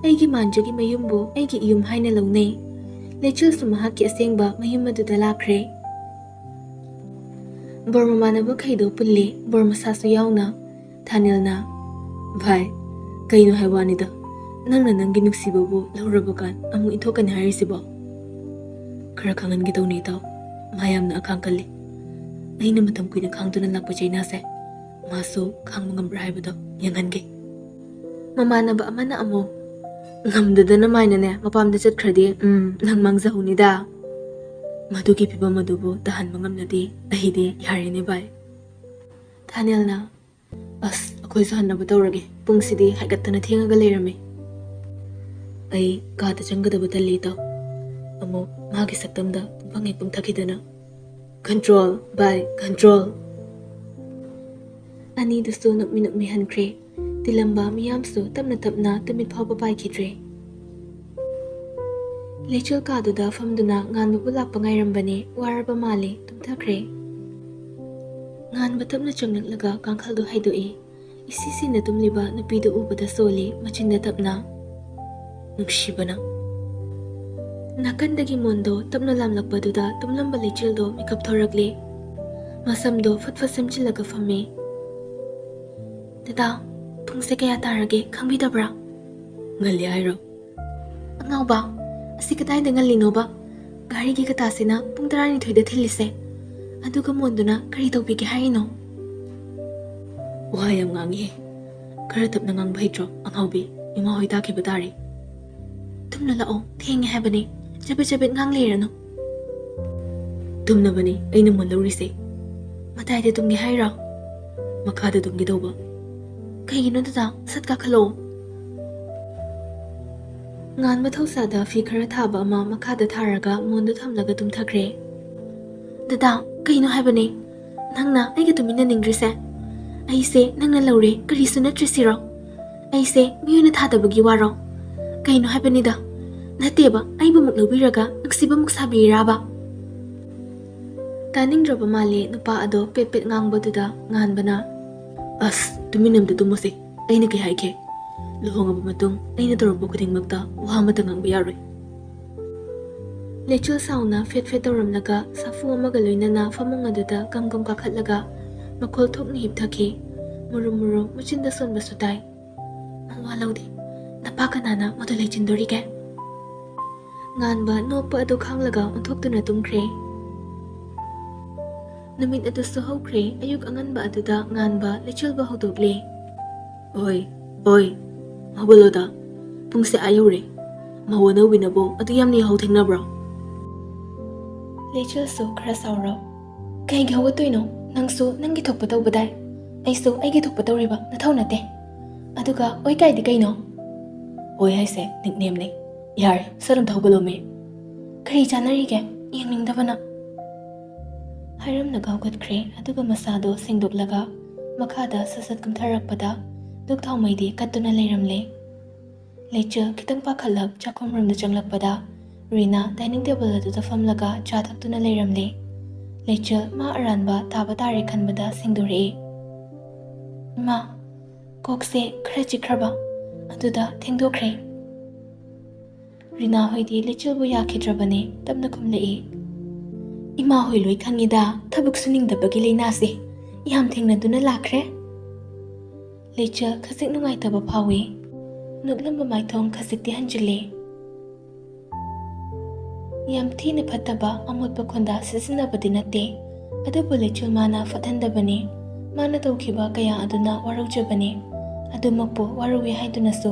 ꯑꯩꯒꯤ ꯃꯥꯟꯖꯒꯤ ꯃꯌꯨꯝꯕꯨ ꯑꯩꯒꯤ ꯌꯨꯝ ꯍꯥꯏꯅ ꯂꯧꯅꯩ꯫ ꯂꯩꯆꯤꯜꯁꯨ ꯃꯍꯥꯛꯀꯤ ꯑꯁꯦꯡꯕ ꯃꯌꯨꯝ ꯑꯗꯨꯗ ꯂꯥꯛꯈ꯭ꯔꯦ꯫ ꯕꯣꯔ ꯃꯃꯥꯟꯅꯕꯈꯩꯗꯣ ꯄꯨꯜꯂꯤ, ꯕꯣꯔ ꯃꯁꯥꯁꯨ ꯌꯥꯎꯅ꯫ ꯊꯥꯅꯤꯜꯅ, "ꯚꯥꯏ, ꯀꯩꯅꯣ ꯍꯥꯏ ꯋꯥꯅꯤꯗ, ꯅꯪꯅ ꯅꯪꯒꯤ ꯅꯨꯡꯁꯤꯕꯕꯨ ꯂꯧꯔꯕ ꯀꯥꯟ ꯑꯃꯨꯛ ꯏꯟꯊꯣꯛꯀꯅꯤ ꯍꯥꯏꯔꯤꯁꯤꯕꯣ? ꯈꯔ ꯈꯪꯍꯟꯒꯦ ꯇꯧꯅꯤ ꯏꯇꯥꯎ, ꯃꯥ ꯌꯥꯝꯅ ꯑꯀꯥꯡ ꯀꯜꯂꯤ꯫ ꯑꯩꯅ ꯃꯇꯝ ꯀꯨꯏꯅ ꯈꯥꯡꯗꯨꯅ ꯂꯥꯛꯄ ꯆꯩꯅꯥꯁꯦ ꯃꯥꯁꯨ ꯈꯥꯡꯕ ꯉꯝꯕ꯭ꯔꯥ ꯍꯥꯏꯕꯗꯣ ꯌꯦꯡꯍꯟꯒꯦ꯫" ꯃꯃꯥꯟꯅꯕ ꯑꯃꯅ ꯑꯃꯨꯛ, "ꯉꯝꯗꯗꯅ ꯃꯥꯏꯅꯅꯦ ꯃꯄꯥꯝꯗ ꯆꯠꯈ꯭ꯔꯗꯤ, ꯎꯝ, ꯅꯪ ꯃꯥꯡꯖꯍꯧꯅꯤꯗ꯫ ꯃꯗꯨꯒꯤ ꯐꯤꯕꯝ ꯑꯗꯨꯕꯨ ꯇꯥꯍꯟꯕ ꯉꯝꯂꯗꯤ ꯑꯩꯗꯤ ꯌꯥꯔꯦꯅꯦ ꯚꯥꯏ꯫" ꯊꯥꯅꯦꯜꯅ, "ꯑꯁ, ꯑꯩꯈꯣꯏꯁꯨ ꯍꯟꯅꯕ ꯇꯧꯔꯒꯦ, ꯄꯨꯡꯁꯤꯗꯤ ꯍꯥꯏꯒꯠꯇꯅ ꯊꯦꯡꯉꯒ ꯂꯩꯔꯝꯃꯦ꯫ ꯑꯩ ꯀꯥꯗ ꯆꯪꯒꯗꯕ ꯇꯜꯂꯤ ꯏꯇꯥꯎ꯫ ꯑꯃꯨꯛ ꯃꯥꯒꯤ ꯁꯛꯇꯝꯗ ꯄꯨꯡꯐꯪ ꯍꯦꯛ ꯄꯨꯡꯊꯈꯤꯗꯅ꯫ Control, ꯚꯥꯏ, control!" ꯑꯅꯤꯗꯨꯁꯨ ꯅꯣꯛꯃꯤ ꯅꯣꯛꯃꯤ ꯍꯟꯈ꯭ꯔꯦ꯫ ꯇꯤꯜꯂꯝꯕ ꯃꯤꯌꯥꯝꯁꯨ ꯇꯞꯅ ꯇꯞꯅ ꯇꯨꯃꯤꯠ ꯐꯥꯎꯕ ꯄꯥꯏꯈꯤꯗ꯭ꯔꯦ꯫ ꯂꯩꯆꯤꯜ ꯀꯥꯗꯨꯗ ꯐꯝꯗꯨꯅ ꯉꯥꯟꯕꯕꯨ ꯂꯥꯛꯄ ꯉꯥꯏꯔꯝꯕꯅꯦ, ꯋꯥꯔꯕ ꯃꯥꯜꯂꯦ, ꯇꯨꯝꯊꯈ꯭ꯔꯦ꯫ ꯉꯥꯟꯕ ꯇꯞꯅ ꯆꯪꯂꯛꯂꯒ ꯀꯥꯡꯈꯜꯗꯨ ꯍꯥꯏꯗꯣꯛꯏ꯫ ꯏꯁꯤ ꯁꯤꯅ ꯇꯨꯝꯂꯤꯕ ꯅꯨꯄꯤꯗꯨ ꯎꯕꯗ ꯁꯣꯜꯂꯤ, ꯃꯆꯤꯟꯗ ꯇꯞꯅ, "ꯅꯨꯡꯁꯤꯕꯅ꯫" ꯅꯥꯀꯟꯗꯒꯤ ꯃꯣꯟꯗꯣ ꯇꯞꯅ ꯂꯥꯝꯂꯛꯄꯗꯨꯗ ꯇꯨꯝꯂꯝꯕ ꯂꯩꯆꯤꯜꯗꯣ ꯃꯤꯀꯞ ꯊꯣꯔꯛꯂꯦ꯫ ꯃꯁꯝꯗꯣ ꯐꯠ ꯐꯠ ꯁꯦꯝꯖꯤꯜꯂꯒ ꯐꯝꯃꯦ꯫ "ꯗꯗꯥ, ꯄꯨꯡꯁꯦ ꯀꯌꯥ ꯇꯥꯔꯒꯦ ꯈꯪꯕꯤꯗꯕ꯭ꯔꯥ?" "ꯉꯜꯂꯤ ꯍꯥꯏꯔꯣ?" "ꯑꯉꯥꯎꯕ, ꯑꯁꯤ ꯀꯗꯥꯏꯗ ꯉꯜꯂꯤꯅꯣꯕ? ꯒꯥꯔꯤꯒꯤ ꯀꯇꯥꯁꯤꯅ ꯄꯨꯡ ꯇꯔꯥꯅꯤꯊꯣꯏꯗ ꯊꯤꯜꯂꯤꯁꯦ꯫ ꯑꯗꯨꯒ ꯃꯣꯟꯗꯨꯅ ꯀꯔꯤ ꯇꯧꯕꯤꯒꯦ ꯍꯥꯏꯔꯤꯅꯣ?" "ꯋꯥ ꯌꯥꯝ ꯉꯥꯡꯉꯤꯍꯦ꯫ ꯈꯔ ꯇꯞꯅ ꯉꯥꯡꯕ ꯍꯩꯇ꯭ꯔꯣ ꯑꯉꯥꯎꯕꯤ? ꯏꯃꯥ ꯍꯣꯏ ꯇꯥꯈꯤꯕ ꯇꯥꯔꯦ꯫" "ꯊꯨꯝꯅ ꯂꯥꯛꯑꯣ, ꯊꯦꯡꯉꯦ ꯍꯥꯏꯕꯅꯦ꯫ ꯆꯕꯦꯠ ꯆꯕꯦꯠ ꯉꯥꯡ ꯂꯩꯔꯅꯨ꯫" "ꯊꯨꯝꯅꯕꯅꯦ ꯑꯩꯅ ꯃꯣꯟ ꯂꯧꯔꯤꯁꯦ꯫ ꯃꯇꯥꯏꯗ ꯇꯨꯝꯒꯦ ꯍꯥꯏꯔꯣ?" "ꯃꯈꯥꯗ ꯇꯨꯝꯒꯦ ꯇꯧꯕ꯫" "ꯀꯩꯒꯤꯅꯣ ꯗꯗꯥ? ꯁꯠ ꯀꯥꯈꯠꯂꯛꯑꯣ꯫" ꯉꯥꯟꯕ ꯊꯧꯁꯥꯗ ꯐꯤ ꯈꯔ ꯊꯥꯕ ꯑꯃ ꯃꯈꯥꯗ ꯊꯥꯔꯒ ꯃꯣꯟꯗꯣ ꯊꯝꯂꯒ ꯇꯨꯝꯊꯈ꯭ꯔꯦ꯫ "ꯗꯗꯥ, ꯀꯩꯅꯣ ꯍꯥꯏꯕꯅꯦ? ꯅꯪꯅ ꯑꯩꯒ ꯇꯨꯃꯤꯟꯅꯅꯤꯡꯗ꯭ꯔꯤꯁꯦ? ꯑꯩꯁꯦ ꯅꯪꯅ ꯂꯧꯔꯦ, ꯀꯔꯤꯁꯨ ꯅꯠꯇ꯭ꯔꯤꯁꯤꯔꯣ? ꯑꯩꯁꯦ ꯃꯤ ꯑꯣꯏꯅ ꯊꯥꯗꯕꯒꯤ ꯋꯥꯔꯣ? ꯀꯩꯅꯣ ꯍꯥꯏꯕꯅꯤꯗ? ꯅꯠꯇꯦꯕ, ꯑꯩꯕꯨ ꯑꯃꯨꯛ ꯂꯧꯕꯤꯔꯒ ꯅꯨꯡꯁꯤꯕ ꯑꯃꯨꯛ ꯁꯥꯕꯤꯔꯕ?" ꯇꯥꯅꯤꯡꯗ꯭ꯔꯕ ꯃꯥꯜꯂꯦ ꯅꯨꯄꯥ ꯑꯗꯣ ꯄꯦꯠ ꯄꯦꯠ ꯉꯥꯡꯕꯗꯨꯗ ꯉꯥꯟꯕꯅ, "ꯑꯁ, ꯇꯨꯃꯤꯟꯅ ꯑꯝꯇ ꯇꯨꯝꯃꯨꯁꯦ꯫ ꯑꯩꯅ ꯀꯩ ꯍꯥꯏꯒꯦ? ꯂꯨꯍꯣꯡꯉꯕ ꯃꯇꯨꯡ ꯑꯩꯅ ꯇꯧꯔꯛꯄ ꯈꯨꯗꯤꯡꯃꯛꯇ ꯋꯥ ꯑꯃꯠꯇ ꯉꯥꯡꯕ ꯌꯥꯔꯣꯏ꯫" ꯂꯩꯆꯤꯜ ꯁꯥꯎꯅ ꯐꯦꯠ ꯐꯦꯠ ꯇꯧꯔꯝꯂꯒ ꯁꯥꯐꯨ ꯑꯃꯒ ꯂꯣꯏꯅꯅ ꯐꯃꯨꯡ ꯑꯗꯨꯗ ꯒꯝ ꯒꯝ ꯀꯥꯈꯠꯂꯒ ꯃꯈꯣꯜ ꯊꯣꯛꯅ ꯍꯤꯞꯊꯈꯤ꯫ ꯃꯨꯔꯨꯝ ꯃꯨꯔꯨꯝ ꯃꯆꯤꯟꯗ ꯁꯣꯟꯕꯁꯨ ꯇꯥꯏ꯫ "ꯃꯋꯥ ꯂꯧꯗꯦ꯫ ꯅꯄꯥ ꯀꯅꯥꯅ ꯃꯗꯨ ꯂꯩꯆꯤꯟꯗꯣꯔꯤꯒꯦ?" ꯉꯥꯟꯕ ꯅꯣꯛꯄ ꯑꯗꯨ ꯈꯥꯡꯂꯒ ꯑꯣꯟꯊꯣꯛꯇꯨꯅ ꯇꯨꯝꯈ꯭ꯔꯦ꯫ ꯅꯨꯃꯤꯠ ꯑꯗꯨꯁꯨ ꯍꯧꯈ꯭ꯔꯦ꯫ ꯑꯌꯨꯛ ꯑꯉꯟꯕ ꯑꯗꯨꯗ ꯉꯥꯟꯕ ꯂꯩꯆꯤꯜꯕꯨ ꯍꯧꯗꯣꯛꯂꯦ꯫ "ꯑꯣꯏ, ꯑꯣꯏ, ꯍꯧꯒꯠꯂꯣꯗ꯫ ꯄꯨꯡꯁꯦ ꯑꯥ ꯌꯧꯔꯦ꯫ ꯃꯍꯨ ꯑꯅꯧꯕꯤꯅꯕꯨ ꯑꯗꯨ ꯌꯥꯝꯅ ꯌꯥꯍꯧ ꯊꯦꯡꯅꯕ꯭ꯔꯣ?" ꯂꯩꯆꯤꯜꯁꯨ ꯈꯔ ꯁꯥꯎꯔꯣ꯫ "ꯀꯩꯒꯤ ꯍꯧꯒꯠꯇꯣꯏꯅꯣ? ꯅꯪꯁꯨ ꯅꯪꯒꯤ ꯊꯣꯛꯄ ꯇꯧꯕꯗꯥꯏ꯫ ꯑꯩꯁꯨ ꯑꯩꯒꯤ ꯊꯣꯛꯄ ꯇꯧꯔꯤꯕ, ꯅꯊꯧ ꯅꯠꯇꯦ꯫ ꯑꯗꯨꯒ ꯑꯣꯏ ꯀꯥꯏꯗꯤ ꯀꯩꯅꯣ?" "ꯑꯣꯏ ꯍꯥꯏꯁꯦ ꯅꯤꯛꯅꯦꯝꯅꯦ꯫ ꯌꯥꯔꯦ, ꯁꯠ ꯑꯝꯇ ꯍꯧꯒꯠꯂꯣꯃꯤ꯫" "ꯀꯔꯤ ꯆꯥꯟꯅꯔꯤꯒꯦ? ꯌꯦꯡꯅꯤꯡꯗꯕꯅ꯫" ꯍꯥꯏꯔꯝꯂꯒ ꯍꯧꯒꯠꯈ꯭ꯔꯦ꯫ ꯑꯗꯨꯒ ꯃꯁꯥꯗꯣ ꯁꯦꯡꯗꯣꯛꯂꯒ ꯃꯈꯥꯗ ꯁꯠ ꯁꯠ ꯀꯨꯝꯊꯔꯛꯄꯗ ꯗꯨꯛ ꯊꯥꯎꯃꯩꯗꯤ ꯀꯠꯇꯨꯅ ꯂꯩꯔꯝꯂꯦ꯫ ꯂꯩꯆꯤꯜ ꯈꯤꯇꯪ ꯄꯥꯈꯠꯂꯞ ꯆꯥꯛꯈꯨꯝꯔꯣꯝꯗ ꯆꯪꯂꯛꯄꯗ ꯔꯤꯅꯥ dining table ꯑꯗꯨꯗ ꯐꯝꯂꯒ ꯆꯥ ꯊꯛꯇꯨꯅ ꯂꯩꯔꯝꯂꯦ꯫ ꯂꯩꯆꯤꯜ ꯃꯥ ꯑꯔꯥꯟꯕ ꯇꯥꯕ ꯇꯥꯔꯦ ꯈꯟꯕꯗ ꯁꯦꯡꯗꯣꯔꯛꯑꯦ꯫ "ꯏꯃꯥ, ꯀꯣꯛꯁꯦ ꯈꯔ ꯆꯤꯛꯈ꯭ꯔꯕ, ꯑꯗꯨꯗ ꯊꯦꯡꯗꯣꯛꯈ꯭ꯔꯦ꯫" ꯔꯤꯅꯥ ꯍꯣꯏꯗꯤ ꯂꯩꯆꯤꯜꯕꯨ ꯌꯥꯈꯤꯗ꯭ꯔꯕꯅꯦ, ꯇꯞꯅ ꯈꯨꯝꯂꯛꯏ꯫ "ꯏꯃꯥ ꯍꯣꯏ ꯂꯣꯏ ꯈꯪꯉꯤꯗ, ꯊꯕꯛ ꯁꯨꯅꯤꯡꯗꯕꯒꯤ ꯂꯥꯏꯅꯥꯁꯦ꯫ ꯌꯥꯝ ꯊꯦꯡꯅꯗꯨꯅ ꯂꯥꯛꯈ꯭ꯔꯦ?" ꯂꯩꯆꯜ ꯈꯖꯤꯛ ꯅꯨꯡꯉꯥꯏꯇꯕ ꯐꯥꯎꯏ꯫ ꯅꯣꯛꯂꯝꯕ ꯃꯥꯏꯊꯣꯡ ꯈꯖꯤꯛꯇꯤ ꯍꯟꯖꯤꯜꯂꯦ꯫ ꯌꯥꯝ ꯊꯤꯅ ꯐꯠꯇꯕ ꯑꯃꯣꯠꯄ ꯈꯣꯟꯗꯥ ꯁꯤꯖꯤꯟꯅꯕꯗꯤ ꯅꯠꯇꯦ, ꯑꯗꯨꯕꯨ ꯂꯩꯆꯜ ꯃꯥꯅ ꯐꯠꯍꯟꯗꯕꯅꯤ꯫ ꯃꯥꯅ ꯇꯧꯈꯤꯕ ꯀꯌꯥ ꯑꯗꯨꯅ ꯋꯥꯔꯧꯖꯕꯅꯤ꯫ ꯑꯗꯨꯃꯛꯄꯨ ꯋꯥꯔꯧꯏ ꯍꯥꯏꯗꯨꯅꯁꯨ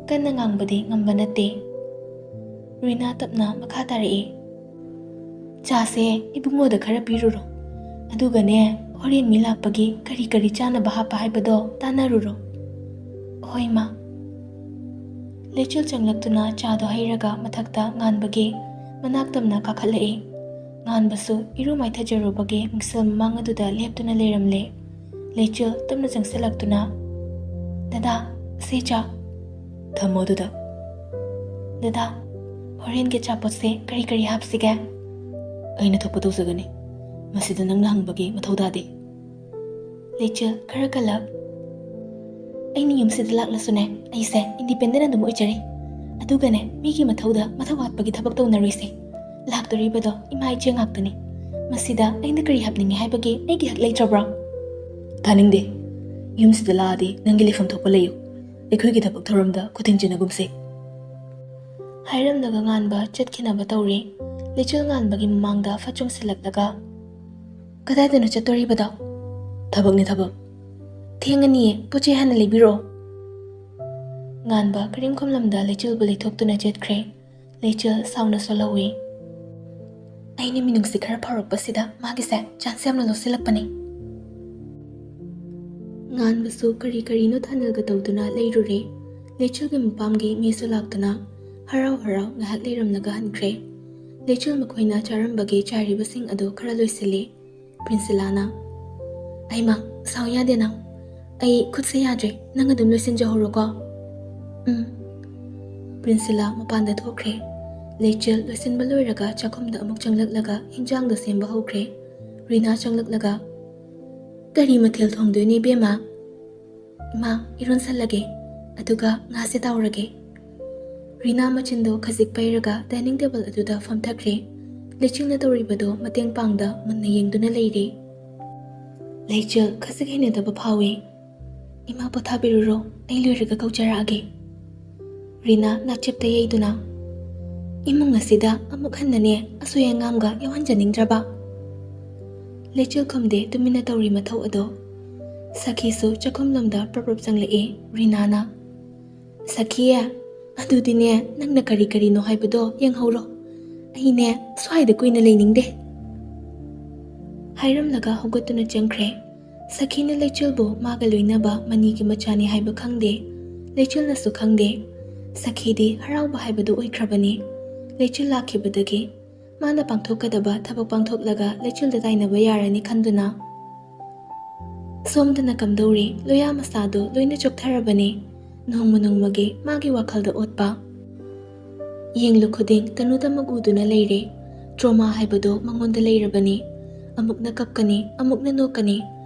ꯀꯟꯅ ꯉꯥꯡꯕꯗꯤ ꯉꯝꯕ ꯅꯠꯇꯦ꯫ ꯔꯤꯅꯥ ꯇꯞꯅ ꯃꯈꯥ ꯇꯥꯔꯛꯏ, "ꯆꯥꯁꯦ ꯏꯕꯨꯡꯉꯣꯗ ꯈꯔ ꯄꯤꯔꯨꯔꯣ, ꯑꯗꯨꯒꯅꯦ, ꯍꯣꯔꯦꯟ ꯃꯤ ꯂꯥꯛꯄꯒꯤ ꯀꯔꯤ ꯀꯔꯤ ꯆꯥꯅꯕ ꯍꯥꯞꯄ ꯍꯥꯏꯕꯗꯣ ꯇꯥꯟꯅꯔꯨꯔꯣ꯫" "ꯍꯣꯏ, ꯃꯥ꯫" ꯂꯩꯆꯜ ꯆꯪꯂꯛꯇꯨꯅ ꯆꯥꯗꯣ ꯍꯩꯔꯒ ꯃꯊꯛꯇ ꯉꯥꯟꯕꯒꯤ ꯃꯅꯥꯛ ꯇꯝꯅ ꯀꯥꯈꯠꯂꯛꯏ꯫ ꯉꯥꯟꯕꯁꯨ ꯏꯔꯨ ꯃꯥꯏꯊꯖꯔꯨꯕꯒꯤ ꯃꯤꯡꯁꯦꯜ ꯃꯃꯥꯡ ꯑꯗꯨꯗ ꯂꯦꯞꯇꯨꯅ ꯂꯩꯔꯝꯂꯦ꯫ ꯂꯩꯆꯜ ꯇꯞꯅ ꯆꯪꯁꯤꯜꯂꯛꯇꯨꯅ, "ꯗꯗꯥ, ꯁꯦ ꯆꯥ꯫ ꯊꯝꯃꯣ ꯑꯗꯨꯗ꯫ ꯗꯗꯥ, ꯍꯣꯔꯦꯟꯒꯤ ꯑꯆꯥꯄꯣꯠꯁꯦ ꯀꯔꯤ ꯀꯔꯤ ꯍꯥꯞꯁꯤꯒꯦ?" "ꯑꯩꯅ ꯊꯣꯛꯄ ꯇꯧꯖꯒꯅꯤ꯫ ꯃꯁꯤꯗ ꯅꯪꯅ ꯍꯪꯕꯒꯤ ꯃꯊꯧ ꯇꯥꯗꯦ꯫" ꯂꯩꯆꯜ ꯈꯔ ꯀꯜꯂꯞ, "ꯑꯩꯅ ꯌꯨꯝꯁꯤꯗ ꯂꯥꯛꯂꯁꯨꯅꯦ, ꯑꯩꯁꯦ independent ꯑꯗꯨꯝ ꯑꯣꯏꯖꯔꯤ꯫ ꯑꯗꯨꯒꯅꯦ, ꯃꯤꯒꯤ ꯃꯊꯧꯗ ꯃꯊꯧ ꯍꯥꯠꯄꯒꯤ ꯊꯕꯛ ꯇꯧꯅꯔꯣꯏꯁꯦ꯫ ꯂꯥꯛꯇꯣꯔꯤꯕꯗꯣ ꯏꯃꯥ ꯏꯆꯦ ꯉꯥꯛꯇꯅꯤ꯫ ꯃꯁꯤꯗ ꯑꯩꯅ ꯀꯔꯤ ꯍꯥꯞꯅꯤꯡꯉꯤ ꯍꯥꯏꯕꯒꯤ ꯑꯩꯒꯤ ꯍꯛ ꯂꯩꯇ꯭ꯔꯕ꯭ꯔꯣ?" "ꯇꯥꯅꯤꯡꯗꯦ꯫ ꯌꯨꯝꯁꯤꯗ ꯂꯥꯛꯑꯗꯤ ꯅꯪꯒꯤ ꯂꯩꯐꯝ ꯊꯣꯛꯄ ꯂꯩꯌꯨ꯫ ꯑꯩꯈꯣꯏꯒꯤ ꯊꯕꯛ ꯊꯧꯔꯝꯗ ꯈꯨꯠ ꯊꯤꯟꯖꯤꯟꯅꯒꯨꯝꯁꯤ꯫" ꯍꯥꯏꯔꯝꯂꯒ ꯉꯥꯟꯕ ꯆꯠꯈꯤꯅꯕ ꯇꯧꯔꯤ꯫ ꯂꯩꯆꯜ ꯉꯥꯟꯕꯒꯤ ꯃꯃꯥꯡꯗ ꯐꯠ ꯆꯣꯡꯁꯤꯜꯂꯛꯂꯒ, "ꯀꯗꯥꯏꯗꯅꯣ ꯆꯠꯇꯣꯔꯤꯕꯗꯣ?" "ꯊꯕꯛꯅꯤ, ꯊꯕꯛ꯫" "ꯊꯦꯡꯉꯅꯤꯌꯦ, ꯄꯣꯠ ꯆꯩ ꯍꯥꯟꯅ ꯂꯩꯕꯤꯔꯣ꯫" ꯉꯥꯟꯕ ꯀꯔꯤꯝ ꯈꯨꯝꯂꯝꯗ ꯂꯩꯆꯜꯕꯨ ꯂꯩꯊꯣꯛꯇꯨꯅ ꯆꯠꯈ꯭ꯔꯦ꯫ ꯂꯩꯆꯜ ꯁꯥꯎꯅ ꯁꯣꯜꯍꯧꯏ꯫ "ꯑꯩꯅ ꯃꯤꯅꯨꯡꯁꯤ ꯈꯔ ꯐꯥꯎꯔꯛꯄꯁꯤꯗ ꯃꯥꯒꯤꯁꯦ chance ꯌꯥꯝꯅ ꯂꯧꯁꯤꯜꯂꯛꯄꯅꯤ꯫" ꯉꯥꯟꯕꯁꯨ ꯀꯔꯤ ꯀꯔꯤꯅꯣ ꯊꯥꯅꯤꯜꯒ ꯇꯧꯗꯨꯅ ꯂꯩꯔꯨꯔꯦ꯫ ꯂꯩꯆꯜꯒꯤ ꯃꯄꯥꯝꯒꯤ ꯃꯤꯁꯨ ꯂꯥꯛꯇꯨꯅ ꯍꯔꯥꯎ ꯍꯔꯥꯎ ꯉꯥꯏꯍꯥꯛ ꯂꯩꯔꯝꯂꯒ ꯍꯟꯈ꯭ꯔꯦ꯫ ꯂꯩꯆꯜ ꯃꯈꯣꯏꯅ ꯆꯥꯔꯝꯕꯒꯤ ꯆꯥꯏꯔꯤꯕꯁꯤꯡ ꯑꯗꯨ ꯈꯔ ꯂꯣꯏꯁꯤꯜꯂꯤ꯫ ꯄ꯭ꯔꯤꯟꯁꯤꯂꯥꯅ, "ꯑꯩꯃ, ꯁꯥꯎ ꯌꯥꯗꯦ ꯅꯪ꯫ ꯑꯩ ꯈꯨꯠꯁꯦ ꯌꯥꯗ꯭ꯔꯦ, ꯅꯪ ꯑꯗꯨꯝ ꯂꯣꯏꯁꯤꯟꯖꯍꯧꯔꯣꯀꯣ꯫" "ꯎꯝ꯫" ꯄ꯭ꯔꯤꯟꯁꯤꯂꯥ ꯃꯄꯥꯟꯗ ꯊꯣꯛꯈ꯭ꯔꯦ꯫ ꯂꯩꯆꯜ ꯂꯣꯏꯁꯤꯟꯕ ꯂꯣꯏꯔꯒ ꯆꯥꯛꯈꯨꯝꯗ ꯑꯃꯨꯛ ꯆꯪꯂꯛꯂꯒ ꯍꯤꯟꯖꯥꯡꯗꯣ ꯁꯦꯝꯕ ꯍꯧꯈ꯭ꯔꯦ꯫ ꯔꯤꯅꯥ ꯆꯪꯂꯛꯂꯒ, "ꯀꯔꯤ ꯃꯊꯦꯜ ꯊꯣꯡꯗꯣꯏꯅꯣ, ꯏꯕꯦꯝꯃ?" "ꯏꯃꯥ, ꯏꯔꯣꯟꯁꯜꯂꯒꯦ, ꯑꯗꯨꯒ ꯉꯥꯁꯦ ꯇꯥꯎꯔꯒꯦ꯫" ꯔꯤꯅꯥ ꯃꯆꯤꯟꯗꯣ ꯈꯖꯤꯛ ꯄꯩꯔꯒ dining table ꯑꯗꯨꯗ ꯐꯝꯊꯈ꯭ꯔꯦ꯫ ꯂꯩꯆꯤꯜꯅ ꯇꯧꯔꯤꯕꯗꯣ ꯃꯇꯦꯡ ꯄꯥꯡꯗ ꯃꯨꯟꯅ ꯌꯦꯡꯗꯨꯅ ꯂꯩꯔꯦ꯫ ꯂꯩꯆꯤꯜ, ꯈꯖꯤꯛ ꯍꯩꯅꯗꯕ ꯐꯥꯎꯏ꯫ "ꯏꯃꯥ, ꯄꯣꯊꯥꯕꯤꯔꯨꯔꯣ, ꯑꯩ ꯂꯣꯏꯔꯒ ꯀꯧꯖꯔꯛꯑꯒꯦ꯫" ꯔꯤꯅꯥ ꯅꯥꯆꯦꯞꯇ ꯌꯩꯗꯨꯅ, "ꯏꯃꯨꯡ ꯑꯁꯤꯗ ꯑꯃꯨꯛ ꯍꯟꯅꯅꯦ ꯑꯁꯣꯏ ꯑꯉꯥꯝꯒ ꯌꯥꯎꯍꯟꯖꯅꯤꯡꯗ꯭ꯔꯕ꯫" ꯂꯩꯆꯤꯜ ꯈꯨꯝꯗꯦ, ꯇꯨꯃꯤꯟꯅ ꯇꯧꯔꯤ ꯃꯊꯧ ꯑꯗꯣ꯫ ꯁꯈꯤꯁꯨ ꯆꯥꯛꯈꯨꯝꯂꯣꯝꯗ ꯄ꯭ꯔꯞ ꯄ꯭ꯔꯞ ꯆꯪꯂꯛꯑꯦ꯫ ꯔꯤꯅꯥꯅ, "ꯁꯈꯤ, ꯑꯗꯨꯗꯤꯅꯦ, ꯅꯪꯅ ꯀꯔꯤ ꯀꯔꯤꯅꯣ ꯍꯥꯏꯕꯗꯣ ꯌꯦꯡꯍꯧꯔꯣ꯫ ꯑꯩꯅꯦ ꯁ꯭ꯋꯥꯏꯗ ꯀꯨꯏꯅ ꯂꯩꯅꯤꯡꯗꯦ꯫" ꯍꯥꯏꯔꯝꯂꯒ ꯍꯧꯒꯠꯇꯨꯅ ꯆꯪꯈ꯭ꯔꯦ꯫ ꯁꯈꯤꯅ ꯂꯩꯆꯤꯜꯕꯨ ꯃꯥꯒ ꯂꯣꯏꯅꯕ ꯃꯅꯤꯒꯤ ꯃꯆꯥꯅꯤ ꯍꯥꯏꯕ ꯈꯪꯗꯦ꯫ ꯂꯩꯆꯤꯜꯅꯁꯨ ꯈꯪꯗꯦ꯫ ꯁꯈꯤꯗꯤ ꯍꯔꯥꯎꯕ ꯍꯥꯏꯕꯗꯨ ꯑꯣꯏꯈ꯭ꯔꯕꯅꯤ꯫ ꯂꯩꯆꯤꯜ ꯂꯥꯛꯈꯤꯕꯗꯒꯤ ꯃꯥꯅ ꯄꯥꯡꯊꯣꯛꯀꯗꯕ ꯊꯕꯛ ꯄꯥꯡꯊꯣꯛꯂꯒ ꯂꯩꯆꯤꯜꯗ ꯇꯥꯏꯅꯕ ꯌꯥꯔꯅꯤ ꯈꯟꯗꯨꯅ꯫ ꯁꯣꯝꯗꯅ ꯀꯝꯗꯧꯔꯤ? ꯂꯣꯌꯥ ꯃꯁꯥꯗꯣ ꯂꯣꯏꯅ ꯆꯣꯛꯊꯔꯕꯅꯤ꯫ ꯅꯣꯡꯃ ꯅꯣꯡꯃꯒꯤ ꯃꯥꯒꯤ ꯋꯥꯈꯜꯗ ꯑꯣꯠꯄ꯫ ꯌꯦꯡꯂꯨ ꯈꯨꯗꯤꯡ ꯇꯅꯨꯗꯃꯛ ꯎꯗꯨꯅ ꯂꯩꯔꯦ꯫ ꯇ꯭ꯔꯣꯃꯥ ꯍꯥꯏꯕꯗꯣ ꯃꯉꯣꯟꯗ ꯂꯩꯔꯕꯅꯤ꯫ ꯑꯃꯨꯛꯅ ꯀꯞꯀꯅꯤ, ꯑꯃꯨꯛꯅ ꯅꯣꯛꯀꯅꯤ,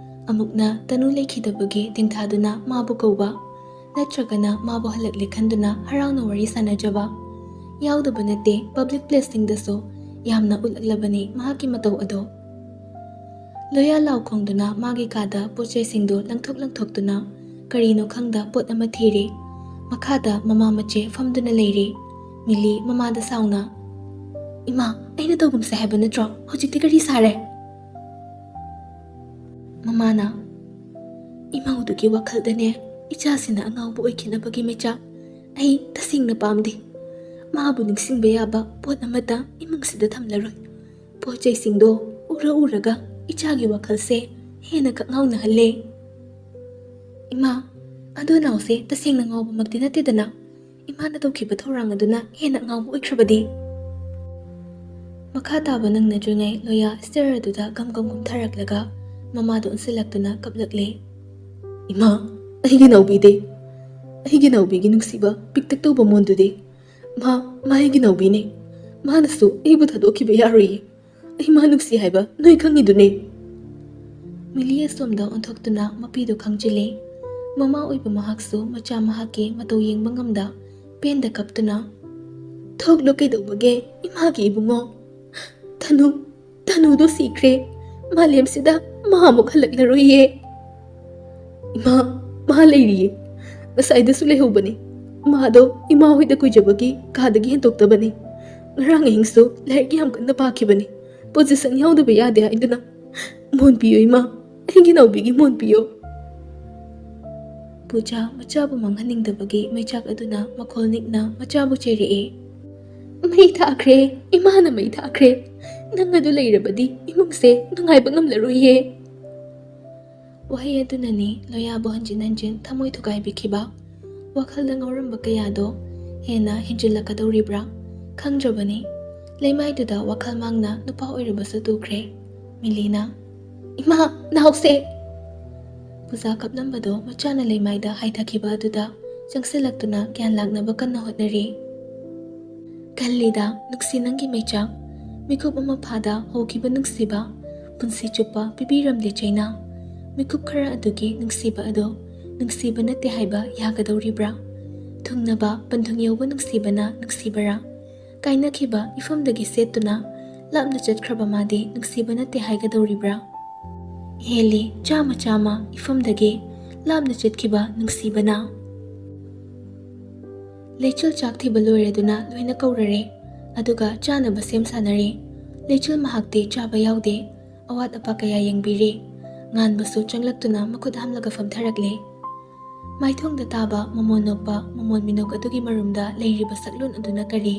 ꯑꯃꯨꯛꯅ ꯇꯅꯨ ꯂꯩꯈꯤꯗꯕꯒꯤ ꯇꯦꯡꯊꯥꯗꯨꯅ ꯃꯥꯕꯨ ꯀꯧꯕ, ꯅꯠꯇ꯭ꯔꯒꯅ ꯃꯥꯕꯨ ꯍꯜꯂꯛꯂꯦ ꯈꯟꯗꯨꯅ ꯍꯔꯥꯎꯅ ꯋꯥꯔꯤ ꯁꯥꯟꯅꯖꯕ꯫ ꯌꯥꯎꯗꯕ ꯅꯠꯇꯦ, ꯄꯕ꯭ꯂꯤꯛ ꯄ꯭ꯂꯦꯁꯁꯤꯡꯗꯁꯨ ꯌꯥꯝꯅ ꯎꯠꯂꯛꯂꯕꯅꯤ ꯃꯍꯥꯛꯀꯤ ꯃꯇꯧ ꯑꯗꯣ꯫ ꯂꯣꯌꯥ ꯂꯥꯎ ꯈꯣꯡꯗꯨꯅ ꯃꯥꯒꯤ ꯀꯥꯗ ꯄꯣꯠ ꯆꯩꯁꯤꯡꯗꯨ ꯂꯪꯊꯣꯛ ꯂꯪꯊꯣꯛꯇꯨꯅ ꯀꯔꯤꯅꯣ ꯈꯪꯗ ꯄꯣꯠ ꯑꯃ ꯊꯤꯔꯦ꯫ ꯃꯈꯥꯗ ꯃꯃꯥ ꯃꯆꯦ ꯐꯝꯗꯨꯅ ꯂꯩꯔꯦ꯫ ꯃꯤꯂꯤ ꯃꯃꯥꯗ ꯁꯥꯎꯅ, "ꯏꯃꯥ, ꯑꯩꯅ ꯇꯧꯒꯨꯝꯁꯦ ꯍꯥꯏꯕ ꯅꯠꯇ꯭ꯔꯣ? ꯍꯧꯖꯤꯛꯇꯤ ꯀꯔꯤ ꯁꯥꯔꯦ?" ꯃꯃꯥꯅ, "ꯏꯃꯧꯗꯨꯒꯤ ꯋꯥꯈꯜꯗꯅꯦ, ꯏꯆꯥꯁꯤꯅ ꯑꯉꯥꯎꯕ ꯑꯣꯏꯈꯤꯅꯕꯒꯤ ꯃꯩꯆꯥꯛ ꯑꯩ ꯇꯁꯦꯡꯅ ꯄꯥꯝꯗꯦ꯫ ꯃꯥꯕꯨ ꯅꯤꯡꯁꯤꯡꯕ ꯌꯥꯕ ꯄꯣꯠ ꯑꯃꯠꯇ ꯏꯃꯨꯡꯁꯤꯗ ꯊꯝꯂꯔꯣꯏ꯫ ꯄꯣꯠ ꯆꯩꯁꯤꯡꯗꯣ ꯎꯔ ꯎꯔꯒ ꯏꯆꯥꯒꯤ ꯋꯥꯈꯜꯁꯦ ꯍꯦꯟꯅ ꯀꯛꯉꯥꯎꯅꯍꯜꯂꯦ꯫" "ꯏꯃꯥ, ꯑꯗꯣ ꯅꯥꯎꯁꯦ ꯇꯁꯦꯡꯅ ꯉꯥꯎꯕꯃꯛꯇꯤ ꯅꯠꯇꯦꯗꯅ꯫ ꯏꯃꯥꯅ ꯇꯧꯈꯤꯕ ꯊꯧꯔꯥꯡ ꯑꯗꯨꯅ ꯍꯦꯟꯅ ꯑꯉꯥꯎꯕ ꯑꯣꯏꯈ꯭ꯔꯕꯗꯤ?" ꯃꯈꯥ ꯇꯥꯕ ꯅꯪꯅꯗ꯭ꯔꯤꯉꯩ ꯂꯣꯌꯥ ꯁ꯭ꯇꯦꯌꯔ ꯑꯗꯨꯗ ꯒꯝ ꯒꯝ ꯀꯨꯝꯊꯔꯛꯂꯒ ꯃꯃꯥꯗ ꯑꯣꯟꯁꯤꯜꯂꯛꯇꯨꯅ ꯀꯞꯂꯛꯂꯦ꯫ "ꯏꯃꯥ, ꯑꯩꯒꯤ ꯅꯥꯎꯕꯤꯗꯤ, ꯑꯩꯒꯤ ꯅꯥꯎꯕꯤꯒꯤ ꯅꯨꯡꯁꯤꯕ ꯄꯤꯛꯇꯛ ꯇꯧꯕ ꯃꯣꯟꯗꯨꯗꯤ꯫ ꯃꯥ, ꯃꯥ ꯑꯩꯒꯤ ꯅꯥꯎꯕꯤꯅꯦ꯫ ꯃꯥꯅꯁꯨ ꯑꯩꯕꯨ ꯊꯥꯗꯣꯛꯈꯤꯕ ꯌꯥꯔꯣꯏꯌꯦ꯫ ꯑꯩ ꯃꯥ ꯅꯨꯡꯁꯤ ꯍꯥꯏꯕ ꯅꯣꯏ ꯈꯪꯉꯤꯗꯨꯅꯦ꯫" ꯃꯤꯂꯤ ꯑꯁꯣꯝꯗ ꯑꯣꯟꯊꯣꯛꯇꯨꯅ ꯃꯄꯤꯗꯨ ꯈꯪꯖꯤꯜꯂꯤ꯫ ꯃꯃꯥ ꯑꯣꯏꯕ ꯃꯍꯥꯛꯁꯨ ꯃꯆꯥ ꯃꯍꯥꯛꯀꯤ ꯃꯇꯧ ꯌꯦꯡꯕ ꯉꯝꯗ ꯄꯦꯟꯗ ꯀꯞꯇꯨꯅ, "ꯊꯣꯛꯂꯣ ꯀꯩꯗꯧꯕꯒꯦ, ꯏꯃꯥꯒꯤ ꯏꯕꯨꯡꯉꯣ?" "ꯇꯅꯨ, ꯇꯅꯨꯗꯣ ꯁꯤꯈ꯭ꯔꯦ꯫ ꯃꯥꯂꯦꯝꯁꯤꯗ ꯃꯥ ꯑꯃꯨꯛ ꯍꯜꯂꯛꯂꯔꯣꯏꯌꯦ꯫" "ꯏꯃꯥ, ꯃꯥ ꯂꯩꯔꯤꯌꯦ꯫ ꯉꯁꯥꯏꯗꯁꯨ ꯂꯩꯍꯧꯕꯅꯦ꯫ ꯃꯥꯗꯣ ꯏꯃꯥ ꯍꯣꯏꯗ ꯀꯨꯏꯖꯕꯒꯤ ꯀꯥꯗꯒꯤ ꯍꯦꯟꯗꯣꯛꯇꯕꯅꯦ꯫ ꯉꯔꯥꯡ ꯑꯍꯤꯡꯁꯨ ꯂꯥꯏꯔꯤꯛ ꯌꯥꯝ ꯀꯟꯅ ꯄꯥꯈꯤꯕꯅꯦ꯫ ꯄꯣꯖꯤꯁꯟ ꯌꯥꯎꯗꯕ ꯌꯥꯗꯦ ꯍꯥꯏꯗꯨꯅ꯫ ꯃꯣꯟ ꯄꯤꯌꯣ ꯏꯃꯥ, ꯑꯩꯒꯤ ꯅꯥꯎꯕꯤꯒꯤ ꯃꯣꯟ ꯄꯤꯌꯣ꯫" ꯄꯨꯖꯥ ꯃꯆꯥꯕꯨ ꯃꯥꯡꯍꯟꯅꯤꯡꯗꯕꯒꯤ ꯃꯩꯆꯥꯛ ꯑꯗꯨꯅ ꯃꯈꯣꯜ ꯅꯤꯛꯅ ꯃꯆꯥꯕꯨ ꯆꯩꯔꯛꯑꯦ꯫ "ꯃꯩ ꯊꯥꯈ꯭ꯔꯦ, ꯏꯃꯥꯅ ꯃꯩ ꯊꯥꯈ꯭ꯔꯦ꯫ ꯅꯪ ꯑꯗꯨ ꯂꯩꯔꯕꯗꯤ ꯏꯃꯨꯡꯁꯦ ꯅꯨꯡꯉꯥꯏꯕ ꯉꯝꯂꯔꯣꯏꯌꯦ꯫" ꯋꯥꯍꯩ ꯑꯗꯨꯅꯅꯤ ꯂꯣꯌꯥꯕꯨ ꯍꯟꯖꯤꯟ ꯍꯟꯖꯤꯟ ꯊꯃꯣꯏ ꯊꯨꯒꯥꯏꯕꯤꯈꯤꯕ꯫ ꯋꯥꯈꯜꯗ ꯉꯥꯎꯔꯝꯕ ꯀꯌꯥꯗꯣ ꯍꯦꯟꯅ ꯍꯦꯟꯖꯤꯜꯂꯛꯀꯗꯧꯔꯤꯕ꯭ꯔꯥ ꯈꯪꯗ꯭ꯔꯕꯅꯤ꯫ ꯂꯩꯃꯥꯏꯗꯨꯗ ꯋꯥꯈꯜ ꯃꯥꯡꯅ ꯅꯨꯄꯥ ꯑꯣꯏꯔꯕꯁꯨ ꯇꯨꯈ꯭ꯔꯦ꯫ ꯃꯤꯂꯤꯅ, "ꯏꯃꯥ, ꯅꯥꯎꯁꯦ!" ꯄꯨꯖꯥ ꯀꯞꯂꯝꯕꯗꯣ ꯃꯆꯥꯅ ꯂꯩꯃꯥꯏꯗ ꯍꯥꯏꯊꯈꯤꯕ ꯑꯗꯨꯗ ꯆꯪꯁꯤꯜꯂꯛꯇꯨꯅ ꯒ꯭ꯌꯥꯟ ꯂꯥꯛꯅꯕ ꯀꯟꯅ ꯍꯣꯠꯅꯔꯤ꯫ "ꯀꯜꯂꯤꯗ ꯅꯨꯡꯁꯤ ꯅꯪꯒꯤ ꯃꯩꯆꯥꯛ꯫ ꯃꯤꯀꯨꯞ ꯑꯃ ꯐꯥꯗ ꯍꯧꯈꯤꯕ ꯅꯨꯡꯁꯤꯕ, ꯄꯨꯟꯁꯤ ꯆꯨꯞꯄ ꯄꯤꯕꯤꯔꯝꯂꯦ ꯆꯩꯅꯥ꯫ ꯃꯤꯀꯨꯞ ꯈꯔ ꯑꯗꯨꯒꯤ ꯅꯨꯡꯁꯤꯕ ꯑꯗꯣ ꯅꯨꯡꯁꯤꯕ ꯅꯠꯇꯦ ꯍꯥꯏꯕ ꯌꯥꯒꯗꯧꯔꯤꯕ꯭ꯔꯥ? ꯊꯨꯡꯅꯕ ꯄꯟꯊꯨꯡ ꯌꯧꯕ ꯅꯨꯡꯁꯤꯕꯅ ꯅꯨꯡꯁꯤꯕꯔꯥ? ꯀꯥꯏꯅꯈꯤꯕ ꯏꯐꯝꯗꯒꯤ ꯁꯦꯠꯇꯨꯅ ꯂꯥꯞꯅ ꯆꯠꯈ꯭ꯔꯕ ꯃꯥꯗꯤ ꯅꯨꯡꯁꯤꯕ ꯅꯠꯇꯦ ꯍꯥꯏꯒꯗꯧꯔꯤꯕ꯭ꯔꯥ? ꯍꯦꯜꯂꯤ ꯆꯥꯝꯃ ꯆꯥꯝꯃ ꯏꯐꯝꯗꯒꯤ ꯂꯥꯞꯅ ꯆꯠꯈꯤꯕ ꯅꯨꯡꯁꯤꯕꯅ꯫" ꯂꯩꯆꯤꯜ ꯆꯥꯛ ꯊꯤꯕ ꯂꯣꯏꯔꯗꯨꯅ ꯂꯣꯏꯅ ꯀꯧꯔꯔꯦ, ꯑꯗꯨꯒ ꯆꯥꯅꯕ ꯁꯦꯝ ꯁꯥꯅꯔꯦ꯫ ꯂꯩꯆꯤꯜ ꯃꯍꯥꯛꯇꯤ ꯆꯥꯕ ꯌꯥꯎꯗꯦ꯫ ꯑꯋꯥꯠ ꯑꯄꯥ ꯀꯌꯥ ꯌꯦꯡꯕꯤꯔꯦ꯫ ꯉꯥꯟꯕꯁꯨ ꯆꯪꯂꯛꯇꯨꯅ ꯃꯈꯨꯠ ꯍꯥꯝꯂꯒ ꯐꯝꯊꯔꯛꯂꯦ꯫ ꯃꯥꯏꯊꯣꯡꯗ ꯇꯥꯕ ꯃꯃꯣꯟ ꯅꯣꯛꯄ ꯃꯃꯣꯟ ꯃꯤꯅꯣꯛ ꯑꯗꯨꯒꯤ ꯃꯔꯨꯝꯗ ꯂꯩꯔꯤꯕ ꯁꯛꯂꯣꯟ ꯑꯗꯨꯅ ꯀꯔꯤ?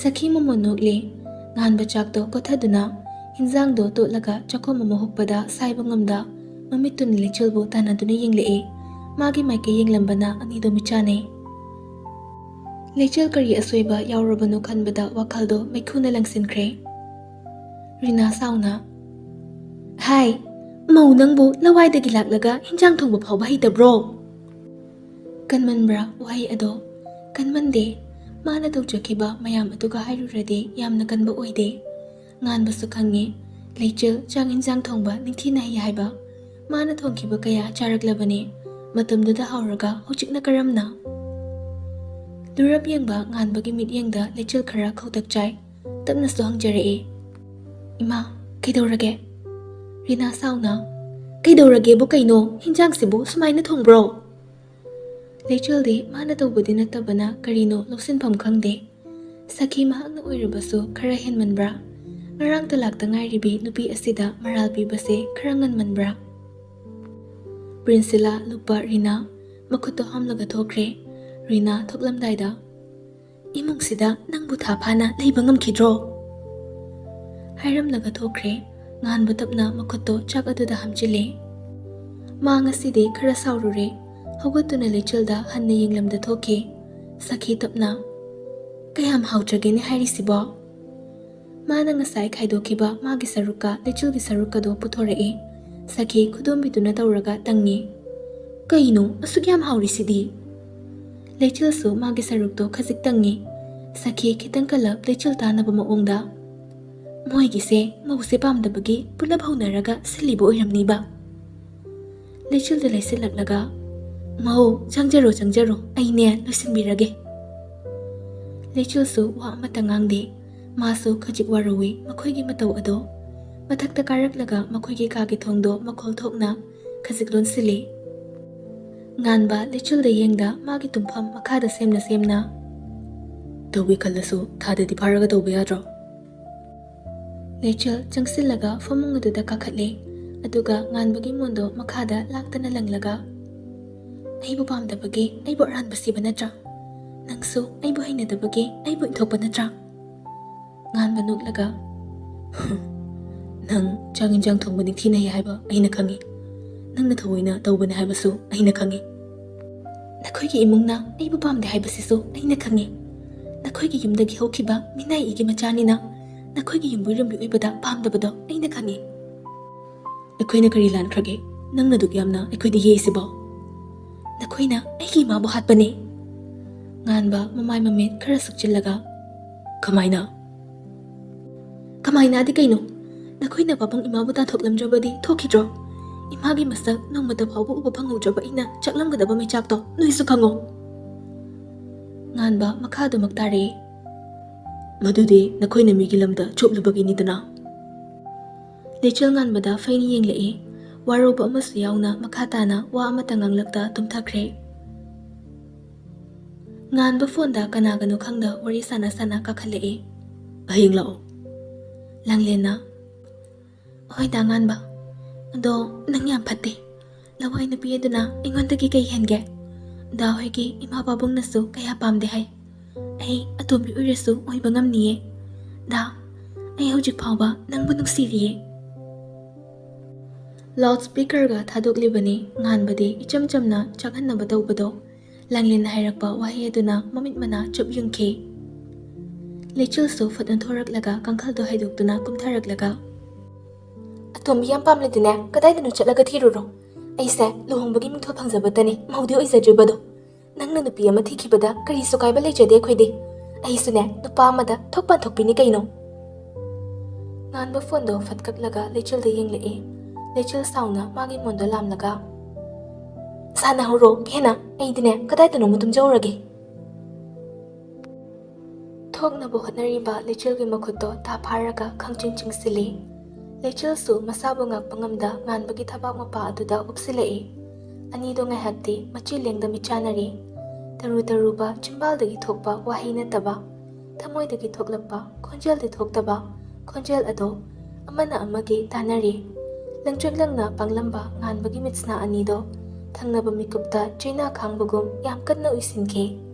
ꯁꯈꯤ ꯃꯃꯣꯟ ꯅꯣꯛꯂꯦ꯫ ꯉꯥꯟꯕ ꯆꯥꯛꯇꯣ ꯀꯣꯊꯗꯨꯅ ꯍꯤꯟꯖꯥꯡꯗꯣ ꯇꯣꯠꯂꯒ ꯆꯥꯛꯈꯣꯝ ꯑꯃ ꯍꯨꯛꯄꯗ ꯁꯥꯏꯕ ꯉꯝꯗ ꯃꯃꯤꯠꯇꯨꯅ ꯂꯩꯆꯤꯜꯕꯨ ꯇꯥꯟꯅꯗꯨꯅ ꯌꯦꯡꯂꯛꯑꯦ꯫ ꯃꯥꯒꯤ ꯃꯥꯏꯀꯩ ꯌꯦꯡꯂꯝꯕꯅ ꯑꯅꯤꯗꯣ ꯃꯤꯠꯆꯥꯅꯩ꯫ ꯂꯩꯆꯤꯜ ꯀꯔꯤ ꯑꯁꯣꯏꯕ ꯌꯥꯎꯔꯕꯅꯣ ꯈꯟꯕꯗ ꯋꯥꯈꯜꯗꯣ ꯃꯩꯈꯨꯅ ꯂꯪꯁꯤꯟꯈ꯭ꯔꯦ꯫ ꯔꯤꯅꯥ ꯁꯥꯎꯅ, "ꯍꯥꯏ, ꯃꯧ ꯅꯪꯕꯨ ꯂꯋꯥꯏꯗꯒꯤ ꯂꯥꯛꯂꯒ ꯍꯤꯟꯖꯥꯡ ꯊꯣꯡꯕ ꯐꯥꯎꯕ ꯍꯩꯇꯕ꯭ꯔꯣ?" ꯀꯟꯃꯟꯕ꯭ꯔꯥ ꯋꯥꯍꯩ ꯑꯗꯣ? ꯀꯟꯃꯟꯗꯦ꯫ ꯃꯥꯅ ꯇꯧꯖꯈꯤꯕ ꯃꯌꯥꯝ ꯑꯗꯨꯒ ꯍꯥꯏꯔꯨꯔꯗꯤ ꯌꯥꯝꯅ ꯀꯟꯕ ꯑꯣꯏꯗꯦ꯫ ꯉꯥꯟꯕꯁꯨ ꯈꯪꯉꯤ, ꯂꯩꯆꯤꯜ ꯆꯥꯛ ꯍꯤꯟꯖꯥꯡ ꯊꯣꯡꯕ ꯅꯤꯡꯊꯤꯅ ꯍꯩ ꯍꯥꯏꯕ꯫ ꯃꯥꯅ ꯊꯣꯡꯈꯤꯕ ꯀꯌꯥ ꯆꯥꯔꯛꯂꯕꯅꯤ꯫ ꯃꯇꯝꯗꯨꯗ ꯍꯥꯎꯔꯒ ꯍꯧꯖꯤꯛꯅ ꯀꯔꯝꯅ? ꯂꯨꯔꯞ ꯌꯦꯡꯕ ꯉꯥꯟꯕꯒꯤ ꯃꯤꯠꯌꯦꯡꯗ ꯂꯩꯆꯤꯜ ꯈꯔ ꯈꯧꯇꯛ ꯆꯥꯏ꯫ ꯇꯞꯅꯁꯨ ꯍꯪꯖꯔꯛꯏ, "ꯏꯃꯥ, ꯀꯩꯗꯧꯔꯒꯦ?" ꯔꯤꯅꯥ ꯁꯥꯎꯅ, "ꯀꯩꯗꯧꯔꯒꯦꯕꯨ ꯀꯩꯅꯣ? ꯍꯤꯟꯖꯥꯡꯁꯤꯕꯨ ꯁꯨꯃꯥꯏꯅ ꯊꯣꯡꯕ꯭ꯔꯣ?" ꯂꯩꯆꯤꯜꯗꯤ ꯃꯥꯅ ꯇꯧꯕꯗꯤ ꯅꯠꯇꯕꯅ ꯀꯔꯤꯅꯣ ꯂꯧꯁꯤꯟꯐꯝ ꯈꯪꯗꯦ꯫ ꯁꯈꯤ ꯃꯍꯥꯛꯅ ꯑꯣꯏꯔꯕꯁꯨ ꯈꯔ ꯍꯦꯟꯃꯟꯕ꯭ꯔꯥ? ꯉꯔꯥꯡꯇ ꯂꯥꯛꯇ ꯉꯥꯏꯔꯤꯕꯤ ꯅꯨꯄꯤ ꯑꯁꯤꯗ ꯃꯔꯥꯜ ꯄꯤꯕꯁꯦ ꯈꯔ ꯉꯟꯃꯟꯕ꯭ꯔꯥ? ꯄ꯭ꯔꯤꯟꯁꯤꯂꯥ ꯂꯨꯞꯄ ꯔꯤꯅꯥ ꯃꯈꯨꯠꯇꯣ ꯍꯥꯝꯂꯒ ꯊꯣꯛꯈ꯭ꯔꯦ꯫ ꯔꯤꯅꯥ ꯊꯣꯛꯂꯝꯗꯥꯏꯗ, "ꯏꯃꯨꯡꯁꯤꯗ ꯅꯪꯕꯨ ꯊꯥ ꯐꯥꯅ ꯂꯩꯕ ꯉꯝꯈꯤꯗ꯭ꯔꯣ?" ꯍꯥꯏꯔꯝꯂꯒ ꯊꯣꯛꯈ꯭ꯔꯦ꯫ ꯉꯥꯟꯕ ꯇꯞꯅ ꯃꯈꯨꯠꯇꯣ ꯆꯥꯛ ꯑꯗꯨꯗ ꯍꯥꯝꯖꯤꯜꯂꯦ꯫ ꯃꯥ ꯉꯁꯤꯗꯤ ꯈꯔ ꯁꯥꯎꯔꯨꯔꯦ꯫ ꯍꯧꯒꯠꯇꯨꯅ ꯂꯩꯆꯤꯜꯗ ꯍꯟꯅ ꯌꯦꯡꯂꯝꯗ ꯊꯣꯛꯈꯤ꯫ ꯁꯈꯤ ꯇꯞꯅ, "ꯀꯌꯥꯝ ꯍꯥꯎꯇ꯭ꯔꯒꯦꯅꯦ ꯍꯥꯏꯔꯤꯁꯤꯕꯣ?" ꯃꯥꯅ ꯉꯁꯥꯏ ꯈꯥꯏꯗꯣꯛꯈꯤꯕ ꯃꯥꯒꯤ ꯁꯔꯨꯛꯀ ꯂꯩꯆꯤꯜꯒꯤ ꯁꯔꯨꯛꯀꯗꯣ ꯄꯨꯊꯣꯔꯛꯏ꯫ ꯁꯈꯤ ꯈꯨꯗꯣꯝꯕꯤꯗꯨꯅ ꯇꯧꯔꯒ ꯇꯪꯉꯤ꯫ "ꯀꯩꯅꯣ ꯑꯁꯨꯛ ꯌꯥꯝ ꯍꯥꯎꯔꯤꯁꯤꯗꯤ?" ꯂꯩꯆꯤꯜꯁꯨ ꯃꯥꯒꯤ ꯁꯔꯨꯛꯇꯣ ꯈꯖꯤꯛ ꯇꯪꯉꯤ꯫ ꯁꯈꯤ ꯈꯤꯇꯪ ꯀꯜꯂꯞ ꯂꯩꯆꯤꯜ ꯇꯥꯅꯕ ꯃꯑꯣꯡꯗ, "ꯃꯣꯏꯒꯤꯁꯦ ꯃꯧꯁꯦ ꯄꯥꯝꯗꯕꯒꯤ ꯄꯨꯂꯞ ꯍꯧꯅꯔꯒ ꯁꯤꯜꯂꯤꯕ ꯑꯣꯏꯔꯝꯅꯤꯕ꯫" ꯂꯩꯆꯤꯜꯗ ꯂꯩꯁꯤꯜꯂꯛꯂꯒ, "ꯃꯧ, ꯆꯪꯖꯔꯣ, ꯆꯪꯖꯔꯣ, ꯑꯩꯅꯦ ꯂꯣꯏꯁꯤꯟꯕꯤꯔꯒꯦ꯫" ꯂꯩꯆꯤꯜꯁꯨ ꯋꯥ ꯑꯃꯠꯇ ꯉꯥꯡꯗꯦ꯫ ꯃꯥꯁꯨ ꯈꯖꯤꯛ ꯋꯥꯔꯧꯏ ꯃꯈꯣꯏꯒꯤ ꯃꯇꯧ ꯑꯗꯣ꯫ ꯃꯊꯛꯇ ꯀꯥꯔꯛꯂꯒ ꯃꯈꯣꯏꯒꯤ ꯀꯥꯒꯤ ꯊꯣꯡꯗꯣ ꯃꯈꯣꯜ ꯊꯣꯛꯅ ꯈꯖꯤꯛ ꯂꯣꯟꯁꯤꯜꯂꯤ꯫ ꯉꯥꯟꯕ ꯂꯩꯆꯤꯜꯗ ꯌꯦꯡꯗ ꯃꯥꯒꯤ ꯇꯨꯝꯐꯝ ꯃꯈꯥꯗ ꯁꯦꯝꯅ ꯁꯦꯝꯅ, "ꯇꯧꯒꯦ ꯈꯜꯂꯁꯨ ꯊꯥꯗꯗꯤ ꯐꯥꯔꯒ ꯇꯧꯕ ꯌꯥꯗ꯭ꯔꯣ?" ꯂꯩꯆꯤꯜ ꯆꯪꯁꯤꯜꯂꯒ ꯐꯃꯨꯡ ꯑꯗꯨꯗ ꯀꯥꯈꯠꯂꯦ꯫ ꯑꯗꯨꯒ ꯉꯥꯟꯕꯒꯤ ꯃꯣꯟꯗꯣ ꯃꯈꯥꯗ ꯂꯥꯛꯇꯅ ꯂꯪꯂꯒ, "ꯑꯩꯕꯨ ꯄꯥꯝꯗꯕꯒꯤ ꯑꯩꯕꯨ ꯑꯔꯥꯟꯕ ꯁꯤꯕ ꯅꯠꯇ꯭ꯔꯥ? ꯅꯪꯁꯨ ꯑꯩꯕꯨ ꯍꯩꯅꯗꯕꯒꯤ ꯑꯩꯕꯨ ꯏꯟꯊꯣꯛꯄ ꯅꯠꯇ꯭ꯔꯥ?" ꯉꯥꯟꯕ ꯅꯣꯛꯂꯒ, "ꯅꯪ ꯆꯥꯛ ꯏꯟꯖꯥꯡ ꯊꯣꯡꯕ ꯅꯤꯡꯊꯤꯅ ꯍꯩ ꯍꯥꯏꯕ ꯑꯩꯅ ꯈꯪꯉꯤ꯫ ꯅꯪꯅ ꯊꯑꯣꯏꯅ ꯇꯧꯕꯅꯤ ꯍꯥꯏꯕꯁꯨ ꯑꯩꯅ ꯈꯪꯉꯤ꯫ ꯅꯈꯣꯏꯒꯤ ꯏꯃꯨꯡꯅ ꯑꯩꯕꯨ ꯄꯥꯝꯗꯦ ꯍꯥꯏꯕꯁꯤꯁꯨ ꯑꯩꯅ ꯈꯪꯉꯤ꯫ ꯅꯈꯣꯏꯒꯤ ꯌꯨꯝꯗꯒꯤ ꯍꯧꯈꯤꯕ ꯃꯤꯅꯥꯏ ꯏꯒꯤ ꯃꯆꯥꯅꯤꯅ ꯅꯈꯣꯏꯒꯤ ꯌꯨꯝꯕꯨꯔꯦꯝꯕꯤ ꯑꯣꯏꯕꯗ ꯄꯥꯝꯗꯕꯗꯣ ꯑꯩꯅ ꯈꯪꯉꯤ꯫ ꯑꯩꯈꯣꯏꯅ ꯀꯔꯤ ꯂꯥꯟꯈ꯭ꯔꯒꯦ? ꯅꯪꯅ ꯑꯗꯨꯛ ꯌꯥꯝꯅ ꯑꯩꯈꯣꯏꯗ ꯌꯦꯛꯏꯁꯤꯕꯣ? ꯅꯈꯣꯏꯅ ꯑꯩꯒꯤ ꯏꯃꯥꯕꯨ ꯍꯥꯠꯄꯅꯦ꯫" ꯉꯥꯟꯕ ꯃꯃꯥꯏ ꯃꯃꯤꯠ ꯈꯔ ꯁꯨꯛꯆꯤꯜꯂꯒ, "ꯀꯃꯥꯏꯅ?" "ꯀꯃꯥꯏꯅꯗꯤ ꯀꯩꯅꯣ? ꯅꯈꯣꯏꯅ ꯄꯥꯕꯨꯡ ꯏꯃꯥꯕꯨ ꯇꯥꯟꯊꯣꯛꯂꯝꯗ꯭ꯔꯕꯗꯤ ꯊꯣꯛꯈꯤꯗ꯭ꯔꯣ? ꯏꯃꯥꯒꯤ ꯃꯁꯛ ꯅꯣꯡꯃꯇ ꯐꯥꯎꯕ ꯎꯕ ꯐꯪꯍꯧꯗ꯭ꯔꯕ ꯑꯩꯅ ꯆꯥꯛꯂꯝꯒꯗꯕ ꯃꯩꯆꯥꯛꯇꯣ ꯅꯣꯏꯁꯨ ꯈꯪꯉꯣ꯫" ꯉꯥꯟꯕ ꯃꯈꯥ ꯑꯗꯨꯃꯛ ꯇꯥꯔꯛꯏ꯫ "ꯃꯗꯨꯗꯤ ꯅꯈꯣꯏꯅ ꯃꯤꯒꯤ ꯂꯝꯗ ꯆꯨꯞꯂꯨꯕꯒꯤꯅꯤꯗꯅ?" ꯂꯩꯆꯤꯜ ꯉꯥꯟꯕꯗ ꯐꯩꯅ ꯌꯦꯡꯂꯛꯏ꯫ ꯋꯥꯔꯧꯕ ꯑꯃꯁꯨ ꯌꯥꯎꯅ ꯃꯈꯥ ꯇꯥꯅ ꯋꯥ ꯑꯃꯠꯇ ꯉꯥꯡꯂꯛꯇ ꯇꯨꯝꯊꯈ꯭ꯔꯦ꯫ ꯉꯥꯟꯕ ꯐꯣꯟꯗ ꯀꯅꯥꯒꯅꯣ ꯈꯪꯗ ꯋꯥꯔꯤ ꯁꯥꯟꯅ ꯁꯥꯟꯅ ꯀꯥꯈꯠꯂꯛꯏ꯫ "ꯍꯌꯦꯡ ꯂꯥꯛꯑꯣ꯫" ꯂꯥꯡꯂꯦꯟꯅ, "ꯍꯣꯏꯗ ꯉꯥꯟꯕ, ꯑꯗꯣ ꯅꯪ ꯌꯥꯝ ꯐꯠꯇꯦ꯫ ꯂꯋꯥꯏ ꯅꯨꯄꯤ ꯑꯗꯨꯅ ꯑꯩꯉꯣꯟꯗꯒꯤ ꯀꯩ ꯍꯦꯟꯒꯦ? ꯗꯥ ꯍꯣꯏꯒꯤ ꯏꯃꯥ ꯄꯥꯕꯨꯡꯅꯁꯨ ꯀꯌꯥ ꯄꯥꯝꯗꯦ ꯍꯥꯏ꯫ ꯑꯩ ꯑꯇꯣꯝꯕꯤ ꯑꯣꯏꯔꯁꯨ ꯑꯣꯏꯕ ꯉꯝꯅꯤꯌꯦ꯫ ꯗꯥ, ꯑꯩ ꯍꯧꯖꯤꯛ ꯐꯥꯎꯕ ꯅꯪꯕꯨ ꯅꯨꯡꯁꯤꯔꯤꯌꯦ꯫" ꯂꯥꯎꯗ ꯁ꯭ꯄꯤꯀꯔꯒ ꯊꯥꯗꯣꯛꯂꯤꯕꯅꯤ꯫ ꯉꯥꯟꯕꯗꯤ ꯏꯆꯝ ꯆꯝꯅ ꯆꯥꯛꯍꯟꯅꯕ ꯇꯧꯕꯗꯣ꯫ ꯂꯥꯡꯂꯦꯟꯅ ꯍꯥꯏꯔꯛꯄ ꯋꯥꯍꯩ ꯑꯗꯨꯅ ꯃꯃꯤꯠ ꯃꯅꯥ ꯆꯨꯞ ꯌꯨꯡꯈꯤ꯫ ꯂꯩꯆꯤꯜꯁꯨ ꯐꯠ ꯑꯣꯟꯊꯣꯔꯛꯂꯒ ꯀꯥꯡꯈꯜꯗꯣ ꯍꯥꯏꯗꯣꯛꯇꯨꯅ ꯀꯨꯝꯊꯔꯛꯂꯒ, "ꯑꯇꯣꯝꯕꯤ ꯌꯥꯝ ꯄꯥꯝꯂꯗꯤꯅꯦ, ꯀꯗꯥꯏꯗꯅꯣ ꯆꯠꯂꯒ ꯊꯤꯔꯨꯔꯣ꯫ ꯑꯩꯁꯦ ꯂꯨꯍꯣꯡꯕꯒꯤ ꯃꯤꯡꯊꯣꯜ ꯐꯪꯖꯕꯇꯅꯤ, ꯃꯧꯗꯤ ꯑꯣꯏꯖꯗ꯭ꯔꯤꯕꯗꯣ꯫ ꯅꯪꯅ ꯅꯨꯄꯤ ꯑꯃ ꯊꯤꯈꯤꯕꯗ ꯀꯔꯤꯁꯨ ꯀꯥꯏꯕ ꯂꯩꯖꯗꯦ ꯑꯩꯈꯣꯏꯗꯤ꯫ ꯑꯩꯁꯨꯅꯦ, ꯅꯨꯄꯥ ꯑꯃꯗ ꯊꯣꯛ ꯄꯥꯟꯊꯣꯛꯄꯤꯅꯤ ꯀꯩꯅꯣ꯫" ꯉꯥꯟꯕ ꯐꯣꯟꯗꯣ ꯐꯠ ꯀꯛꯂꯒ ꯂꯩꯆꯤꯜꯗ ꯌꯦꯡꯂꯛꯏ꯫ ꯂꯩꯆꯤꯜ ꯁꯥꯎꯅ ꯃꯥꯒꯤ ꯃꯣꯟꯗꯣ ꯂꯥꯝꯂꯒ, "ꯁꯥꯟꯅꯍꯧꯔꯣ ꯍꯦꯟꯅ, ꯑꯩꯗꯤꯅꯦ ꯀꯗꯥꯏꯗꯅꯣꯃ ꯇꯨꯝꯖꯍꯧꯔꯒꯦ꯫" ꯊꯣꯛꯅꯕ ꯍꯣꯠꯅꯔꯤꯕ ꯂꯩꯆꯤꯜꯒꯤ ꯃꯈꯨꯠꯇꯣ ꯇꯥ ꯐꯥꯔꯒ ꯈꯪꯆꯤꯡ ꯆꯤꯡꯁꯤꯜꯂꯤ꯫ ꯂꯩꯆꯤꯜꯁꯨ ꯃꯁꯥꯕꯨ ꯉꯥꯛꯄ ꯉꯝꯗ ꯉꯥꯟꯕꯒꯤ ꯊꯕꯥꯛ ꯃꯄꯥ ꯑꯗꯨꯗ ꯎꯞꯁꯤꯜꯂꯛꯏ꯫ ꯑꯅꯤꯗꯣ ꯉꯥꯏꯍꯥꯛꯇꯤ ꯃꯆꯤ ꯂꯦꯡꯗ ꯃꯤꯠꯆꯥꯟꯅꯔꯤ꯫ ꯇꯔꯨ ꯇꯔꯨꯕ ꯆꯤꯝꯕꯥꯜꯗꯒꯤ ꯊꯣꯛꯄ ꯋꯥꯍꯩ ꯅꯠꯇꯕ, ꯊꯃꯣꯏꯗꯒꯤ ꯊꯣꯛꯂꯛꯄ ꯈꯣꯟꯖꯦꯜꯗꯤ ꯊꯣꯛꯇꯕ ꯈꯣꯟꯖꯦꯜ ꯑꯗꯣ ꯑꯃꯅ ꯑꯃꯒꯤ ꯇꯥꯟꯅꯔꯤ꯫ ꯂꯪꯇ꯭ꯔꯤꯛ ꯂꯪꯅ ꯄꯥꯡꯂꯝꯕ ꯉꯥꯟꯕꯒꯤ ꯃꯤꯠꯁꯅꯥ ꯑꯅꯤꯗꯣ ꯊꯪꯅꯕ ꯃꯤꯀꯨꯞꯇ ꯆꯩꯅꯥ ꯈꯥꯡꯕꯒꯨꯝ ꯌꯥꯝ ꯀꯟꯅ ꯎꯏꯁꯤꯟꯈꯤ꯫